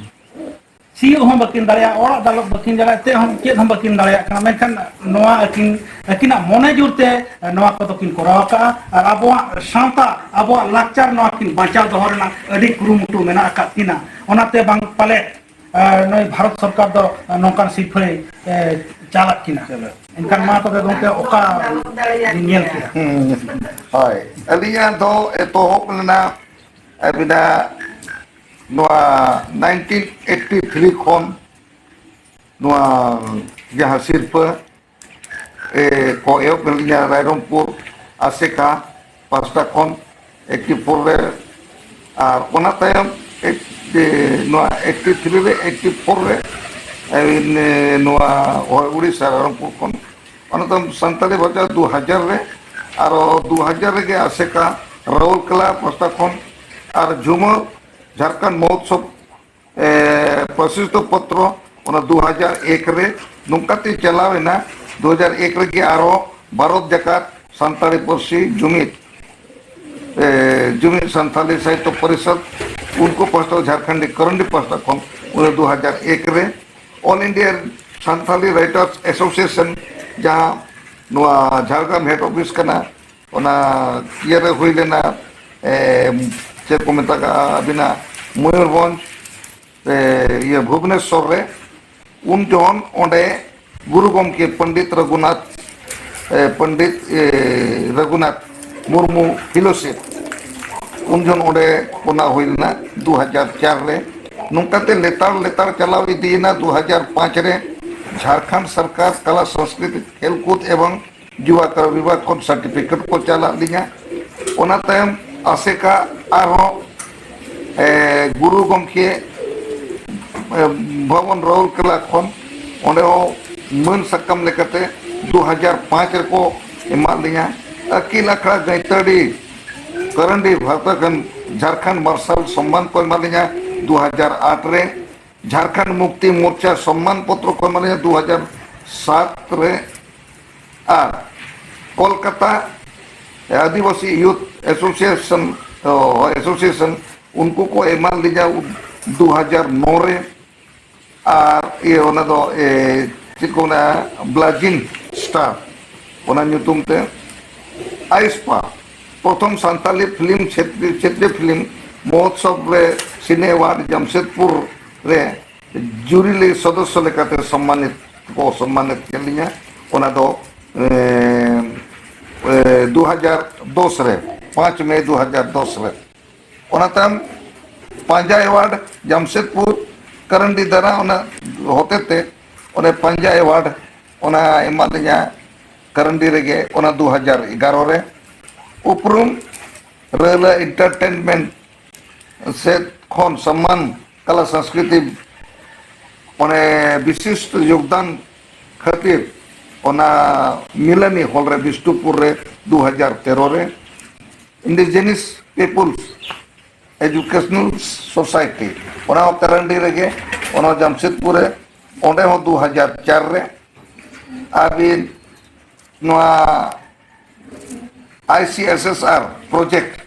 ᱥᱤᱭᱳᱜ ᱦᱚᱸ ᱵᱟᱹᱠᱤᱱ ᱫᱟᱲᱮᱭᱟᱜᱼᱟ, ᱚᱲᱟᱜ ᱫᱟᱞᱚᱵ ᱵᱟᱹᱠᱤᱱ ᱫᱟᱲᱮᱭᱟᱜᱼᱟ, ᱪᱮᱫ ᱦᱚᱸ, ᱪᱮᱫ ᱦᱚᱸ ᱵᱟᱹᱠᱤᱱ ᱫᱟᱲᱮᱭᱟᱜ ᱠᱟᱱᱟ᱾ ᱢᱮᱱᱠᱷᱟᱱ ᱱᱚᱣᱟ ᱟᱹᱠᱤᱱ, ᱟᱹᱠᱤᱱᱟᱜ ᱢᱚᱱᱮ ᱡᱳᱨ ᱛᱮ ᱱᱚᱣᱟ ᱠᱚᱫᱚ ᱠᱤᱱ ᱠᱚᱨᱟᱣ ᱟᱠᱟᱫᱼᱟ ᱟᱨ ᱟᱵᱚᱣᱟᱜ ᱥᱟᱶᱛᱟ, ᱟᱵᱚᱣᱟᱜ ᱞᱟᱠᱪᱟᱨ ᱱᱚᱣᱟ ᱠᱤᱱ ᱵᱟᱧᱪᱟᱣ ᱫᱚᱦᱚ ᱨᱮᱱᱟᱜ ᱟᱹᱰᱤ ᱠᱩᱨᱩᱢᱩᱴᱩ ᱢᱮᱱᱟᱜ ᱟᱠᱟᱫ ᱠᱤᱱᱟ᱾ ᱚᱱᱟᱛᱮ ᱵᱟᱝ ᱯᱟᱞᱮᱫ ᱟᱨ ᱱᱩᱭ ᱵᱷᱟᱨᱚᱛ ᱥᱚᱨᱠᱟᱨ ᱫᱚ ᱱᱚᱝᱠᱟᱱ ᱥᱤᱨᱯᱷᱟᱹᱭ, ᱮ, ᱪᱟᱞᱟᱜ ᱠᱤᱱᱟ᱾ ᱪᱟᱞᱟᱜ᱾ ᱮᱱᱠᱷᱟᱱ ᱢᱟ ᱛᱚᱵᱮ ᱜᱚᱢᱠᱮ ᱚᱠᱟ ᱵᱤᱱ ᱧᱮᱞ ᱠᱮᱫᱟ? ᱦᱩᱸ, ᱦᱳᱭ᱾ ᱟᱹᱞᱤᱧᱟᱜ ᱫᱚ ᱮᱛᱚᱦᱚᱵ ᱞᱮᱱᱟ ᱟᱹᱵᱤᱱᱟᱜ ᱱᱚᱣᱟ ᱱᱟᱭᱤᱱᱴᱤᱱ ᱮᱭᱤᱴᱤ ᱛᱷᱨᱤ ᱠᱷᱚᱱ ᱱᱚᱣᱟ ᱡᱟᱦᱟᱸ ᱥᱤᱨᱯᱷᱟᱹ ᱮ, ᱠᱚ ᱮᱦᱚᱵ ᱞᱮᱫ ᱞᱤᱧᱟ ᱨᱟᱭᱨᱚᱝᱯᱩᱨ ᱟᱥᱮᱠᱟ ᱯᱟᱥᱴᱟ ᱠᱷᱚᱱ ᱮᱭᱤᱴᱤ ᱯᱷᱳᱨ ᱨᱮ, ᱟᱨ ᱚᱱᱟ ᱛᱟᱭᱚᱢ ᱮ, ᱱᱚᱣᱟ ᱮᱭᱤᱴᱤ ᱛᱷᱨᱤ ᱨᱮ, ᱮᱭᱤᱴᱤ ᱯᱷᱳᱨ ᱨᱮ, ᱮ, ᱱᱚᱣᱟ ᱦᱚᱭ ᱩᱲᱤᱥᱥᱟ ᱨᱟᱭᱨᱚᱝᱯᱩᱨ ᱠᱷᱚᱱ, ᱚᱱᱟ ᱛᱟᱭᱚᱢ ᱥᱟᱱᱛᱟᱲᱤ ᱵᱷᱟᱥᱟ ᱫᱩ ᱦᱟᱡᱟᱨ ᱨᱮ, ᱟᱨᱚ ᱫᱩ ᱦᱟᱡᱟᱨ ᱨᱮᱜᱮ ᱟᱥᱮᱠᱟ ᱨᱟᱣᱩᱨᱠᱮᱞᱟ ᱯᱟᱥᱴᱟ ᱠᱷᱚᱱ, ᱟᱨ ᱡᱷᱩᱢᱟᱹ ᱡᱷᱟᱨᱠᱷᱚᱸᱰ ᱢᱚᱦᱳᱛᱥᱚᱵ ᱮ, ᱯᱨᱚᱥᱤᱫᱷ ᱯᱚᱛᱨᱚ ᱚᱱᱟ ᱫᱩ ᱦᱟᱡᱟᱨ ᱮᱠ ᱨᱮ᱾ ᱱᱚᱝᱠᱟᱛᱮ ᱪᱟᱞᱟᱣ ᱮᱱᱟ, ᱫᱩ ᱦᱟᱡᱟᱨ ᱮᱠ ᱨᱮᱜᱮ ᱟᱨᱦᱚᱸ ᱵᱷᱟᱨᱚᱛ ᱡᱟᱠᱟᱛ ᱥᱟᱱᱛᱟᱲᱤ ᱯᱟᱹᱨᱥᱤ ᱡᱩᱢᱤᱫ, ᱮ, ᱡᱩᱢᱤᱫ ᱥᱟᱱᱛᱟᱲᱤ ᱥᱟᱦᱤᱛᱛᱚ ᱯᱚᱨᱤᱥᱚᱫᱽ, ᱩᱱᱠᱩ ᱯᱟᱥᱴᱟ, ᱡᱷᱟᱲᱠᱷᱚᱸᱰ ᱠᱚᱨᱚᱱᱰᱤ ᱯᱟᱥᱴᱟ ᱠᱷᱚᱱ ᱩᱱᱤ ᱫᱩ ᱦᱟᱡᱟᱨ ᱮᱠ ᱨᱮ All India Santali Writers Association, ᱡᱟᱦᱟᱸ ᱱᱚᱣᱟ ᱡᱷᱟᱲᱜᱨᱟᱢ ᱦᱮᱰ ᱚᱯᱷᱤᱥ ᱠᱟᱱᱟ, ᱚᱱᱟ ᱤᱭᱟᱹ ᱨᱮ ᱦᱩᱭ ᱞᱮᱱᱟ, ᱮ, ᱪᱮᱫ ᱠᱚ ᱢᱮᱛᱟᱜᱼᱟ ᱟᱹᱵᱤᱱᱟᱜ ᱢᱚᱭᱩᱨᱵᱷᱚᱸᱡᱽ, ᱮ, ᱤᱭᱟᱹ ᱵᱷᱩᱵᱽᱱᱮᱥᱚᱨ ᱨᱮ᱾ ᱩᱱ ᱡᱚᱦᱚᱱ ᱚᱸᱰᱮ ᱜᱩᱨᱩ ᱜᱚᱢᱠᱮ ᱯᱚᱱᱰᱤᱛ ᱨᱚᱜᱷᱩᱱᱟᱛᱷ, ᱮ, ᱯᱚᱱᱰᱤᱛ, ᱮ, ᱨᱚᱜᱷᱩᱱᱟᱛᱷ ᱢᱩᱨᱢᱩ ᱯᱷᱮᱞᱳᱥᱤᱯ, ᱩᱱ ᱡᱚᱦᱚᱱ ᱚᱸᱰᱮ ᱚᱱᱟ ᱦᱩᱭ ᱞᱮᱱᱟ ᱫᱩ ᱦᱟᱡᱟᱨ ᱪᱟᱨ ᱨᱮ᱾ ᱱᱚᱝᱠᱟᱛᱮ ᱞᱮᱛᱟᱲ ᱞᱮᱛᱟᱲ ᱪᱟᱞᱟᱣ ᱤᱫᱤᱭᱮᱱᱟ᱾ ᱫᱩ ᱦᱟᱡᱟᱨ ᱯᱟᱸᱪ ᱨᱮ ᱡᱷᱟᱲᱠᱷᱚᱸᱰ ᱥᱚᱨᱠᱟᱨ ᱠᱟᱞᱟ ᱥᱚᱝᱥᱠᱨᱤᱛᱤ ᱠᱷᱮᱞᱠᱩᱫ ᱮᱵᱚᱝ ᱡᱩᱵᱟ ᱠᱟᱨ ᱵᱤᱵᱷᱟᱜᱽ ᱠᱷᱚᱱ ᱥᱟᱨᱴᱤᱯᱷᱤᱠᱮᱴ ᱠᱚ ᱪᱟᱞᱟᱜ ᱞᱤᱧᱟ᱾ ᱚᱱᱟ ᱛᱟᱭᱚᱢ ᱟᱥᱮᱠᱟ ᱟᱨᱦᱚᱸ, ᱮ, ᱜᱩᱨᱩ ᱜᱚᱢᱠᱮ, ᱮ, ᱵᱷᱚᱵᱚᱱ ᱨᱟᱩᱨᱠᱮᱞᱟ ᱠᱷᱚᱱ, ᱚᱸᱰᱮ ᱦᱚᱸ ᱢᱟᱹᱱ ᱥᱟᱠᱟᱢ ᱞᱮᱠᱟᱛᱮ ᱫᱩ ᱦᱟᱡᱟᱨ ᱯᱟᱸᱪ ᱨᱮᱠᱚ ᱮᱢᱟᱜ ᱞᱤᱧᱟ᱾ ᱟᱹᱠᱤᱞ ᱟᱠᱷᱲᱟ ᱜᱟᱹᱭᱛᱟᱹᱲᱤ ᱠᱟᱨᱟᱱᱰᱤ ᱵᱷᱟᱨᱛᱟ ᱠᱷᱚᱱ ᱡᱷᱟᱲᱠᱷᱚᱸᱰ ᱢᱟᱨᱥᱟᱞ ᱥᱚᱢᱢᱟᱱ ᱠᱚ ᱮᱢᱟ ᱞᱤᱧᱟ ᱫᱩ ᱦᱟᱡᱟᱨ ᱟᱴ ᱨᱮ᱾ ᱡᱷᱟᱲᱠᱷᱚᱸᱰ ᱢᱩᱠᱛᱤ ᱢᱳᱨᱪᱟ ᱥᱚᱢᱢᱟᱱ ᱯᱚᱛᱨᱚ ᱠᱚ ᱮᱢᱟ ᱞᱤᱧᱟ ᱫᱩ ᱦᱟᱡᱟᱨ ᱥᱟᱛ ᱨᱮ᱾ ᱟᱨ ᱠᱳᱞᱠᱟᱛᱟ ᱟᱹᱫᱤᱵᱟᱹᱥᱤ ᱭᱩᱛᱷ ᱮᱥᱳᱥᱤᱭᱮᱥᱚᱱ, ᱚ, ᱮᱥᱳᱥᱤᱭᱮᱥᱚᱱ, ᱩᱱᱠᱩ ᱠᱚ ᱮᱢᱟᱫ ᱞᱤᱧᱟ ᱫᱩ ᱦᱟᱡᱟᱨ ᱱᱚ ᱨᱮ᱾ ᱟᱨ ᱤᱭᱟᱹ, ᱚᱱᱟ ᱫᱚ, ᱮ, ᱪᱮᱫ ᱠᱚ ᱢᱮᱱᱟ, ᱵᱞᱟᱡᱤᱱ ᱥᱴᱟᱨ, ᱚᱱᱟ ᱧᱩᱛᱩᱢ ᱛᱮ᱾ ᱟᱭᱤᱥᱯᱟ, ᱯᱨᱚᱛᱷᱚᱢ ᱥᱟᱱᱛᱟᱞᱤ ᱯᱷᱤᱞᱢ, ᱪᱷᱮᱛᱨᱤ, ᱪᱷᱮᱛᱨᱤ ᱯᱷᱤᱞᱢ ᱢᱚᱦᱳᱛᱥᱚᱵ ᱨᱮ ᱥᱤᱱᱮ ᱮᱣᱟᱨᱰ ᱡᱟᱢᱥᱮᱫᱽᱯᱩᱨ ᱨᱮ ᱡᱩᱨᱤ ᱞᱮ ᱥᱚᱫᱚᱥᱥᱚ ᱞᱮᱠᱟᱛᱮ ᱥᱚᱢᱢᱟᱱᱤᱛ ᱠᱚ ᱥᱚᱢᱢᱟᱱᱤᱛ ᱠᱮᱫ ᱞᱤᱧᱟ᱾ ᱚᱱᱟ ᱫᱚ, ᱮ, ᱮ, ᱫᱩ ᱦᱟᱡᱟᱨ ᱫᱚᱥ ᱨᱮ, ᱯᱟᱸᱪ ᱢᱮ ᱫᱩ ᱦᱟᱡᱟᱨ ᱫᱚᱥ ᱨᱮ᱾ ᱚᱱᱟ ᱛᱟᱭᱚᱢ ᱯᱟᱸᱡᱟ ᱮᱣᱟᱨᱰ ᱡᱟᱢᱥᱮᱫᱽᱯᱩᱨ ᱠᱟᱨᱟᱱᱰᱤ ᱫᱟᱨᱟ, ᱚᱱᱟ ᱦᱚᱛᱮᱛᱮ ᱚᱱᱮ ᱯᱟᱸᱡᱟ ᱮᱣᱟᱨᱰ ᱚᱱᱟ ᱮᱢᱟᱫ ᱞᱤᱧᱟ ᱠᱟᱨᱟᱱᱰᱤ ᱨᱮᱜᱮ, ᱚᱱᱟ ᱫᱩ ᱦᱟᱡᱟᱨ ᱮᱜᱟᱨᱚ ᱨᱮ᱾ ᱩᱯᱨᱩᱢ ᱨᱟᱹᱞᱟ ᱮᱱᱴᱟᱨᱴᱮᱱᱢᱮᱱᱴ ᱥᱮᱫ ᱠᱷᱚᱱ ᱥᱚᱢᱢᱟᱱ ᱠᱟᱞᱟ ᱥᱚᱝᱥᱠᱨᱤᱛᱤ ᱚᱱᱮ ᱵᱤᱥᱤᱥᱴ ᱡᱳᱜᱽᱫᱟᱱ ᱠᱷᱟᱹᱛᱤᱨ ᱚᱱᱟ ᱢᱤᱞᱟᱱᱤ ᱦᱚᱞ ᱨᱮ ᱵᱤᱥᱱᱩᱯᱩᱨ ᱨᱮ ᱫᱩ ᱦᱟᱡᱟᱨ ᱛᱮᱨᱚ ᱨᱮ᱾ ᱤᱱᱰᱤᱡᱮᱱᱟᱥ ᱯᱤᱯᱩᱞᱥ ᱮᱡᱩᱠᱮᱥᱚᱱᱟᱞ ᱥᱳᱥᱟᱭᱴᱤ, ᱚᱱᱟ ᱦᱚᱸ ᱠᱟᱨᱟᱱᱰᱤ ᱨᱮᱜᱮ, ᱚᱱᱟ ᱡᱟᱢᱥᱮᱫᱽᱯᱩᱨ ᱨᱮ ᱚᱸᱰᱮ ᱦᱚᱸ ᱫᱩ ᱦᱟᱡᱟᱨ ᱪᱟᱨ ᱨᱮ᱾ ᱟᱹᱵᱤᱱ ᱱᱚᱣᱟ I C S S R project,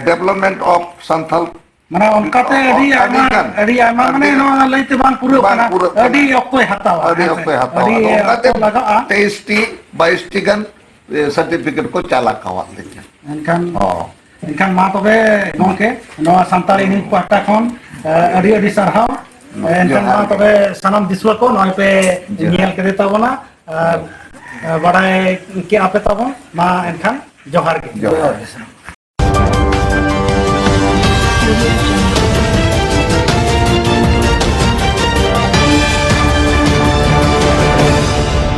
development of Santhal, ᱢᱟᱱᱮ ᱚᱱᱠᱟᱛᱮ ᱟᱹᱰᱤ ᱟᱭᱢᱟ, ᱟᱹᱰᱤ ᱜᱟᱱ, ᱟᱹᱰᱤ ᱟᱭᱢᱟ, ᱢᱟᱱᱮ ᱱᱚᱣᱟ ᱞᱟᱹᱭᱛᱮ ᱵᱟᱝ ᱯᱩᱨᱟᱹᱜ ᱠᱟᱱᱟ᱾ ᱟᱹᱰᱤ ᱚᱠᱛᱚᱭ ᱦᱟᱛᱟᱣᱟ᱾ ᱟᱹᱰᱤ ᱚᱠᱛᱚᱭ ᱦᱟᱛᱟᱣᱟ᱾ ᱟᱫᱚ ᱚᱱᱠᱟᱛᱮ ᱞᱟᱜᱟᱜᱼᱟ᱾ ᱛᱮᱭᱤᱥ ᱴᱤ, ᱵᱟᱭᱤᱥ ᱴᱤ ᱜᱟᱱ ᱥᱟᱨᱴᱤᱯᱷᱤᱠᱮᱴ ᱠᱚ ᱪᱟᱞ ᱟᱠᱟᱣᱟᱫ ᱞᱤᱧᱟ᱾ ᱮᱱᱠᱷᱟᱱ ᱮᱱᱠᱷᱟᱱ ᱢᱟ ᱛᱚᱵᱮ ᱜᱚᱢᱠᱮ, ᱱᱚᱣᱟ ᱥᱟᱱᱛᱟᱲᱤ ᱱᱤᱭᱩᱡᱽ ᱯᱟᱦᱴᱟ ᱠᱷᱚᱱ ᱟᱹᱰᱤ ᱟᱹᱰᱤ ᱥᱟᱨᱦᱟᱣ᱾ ᱮᱱᱠᱷᱟᱱ ᱢᱟ ᱛᱚᱵᱮ ᱥᱟᱱᱟᱢ ᱫᱤᱥᱩᱣᱟᱹ ᱠᱚ ᱱᱚᱜᱼᱚᱭ ᱯᱮ ᱧᱮᱞ ᱠᱮᱫᱮ ᱛᱟᱵᱚᱱᱟ ᱟᱨ ᱵᱟᱰᱟᱭ ᱠᱮᱜᱼᱟ ᱯᱮ ᱛᱟᱵᱚᱱ᱾ ᱢᱟ ᱮᱱᱠᱷᱟᱱ ᱡᱚᱦᱟᱨ ᱜᱮ᱾ ᱡᱚᱦᱟᱨ᱾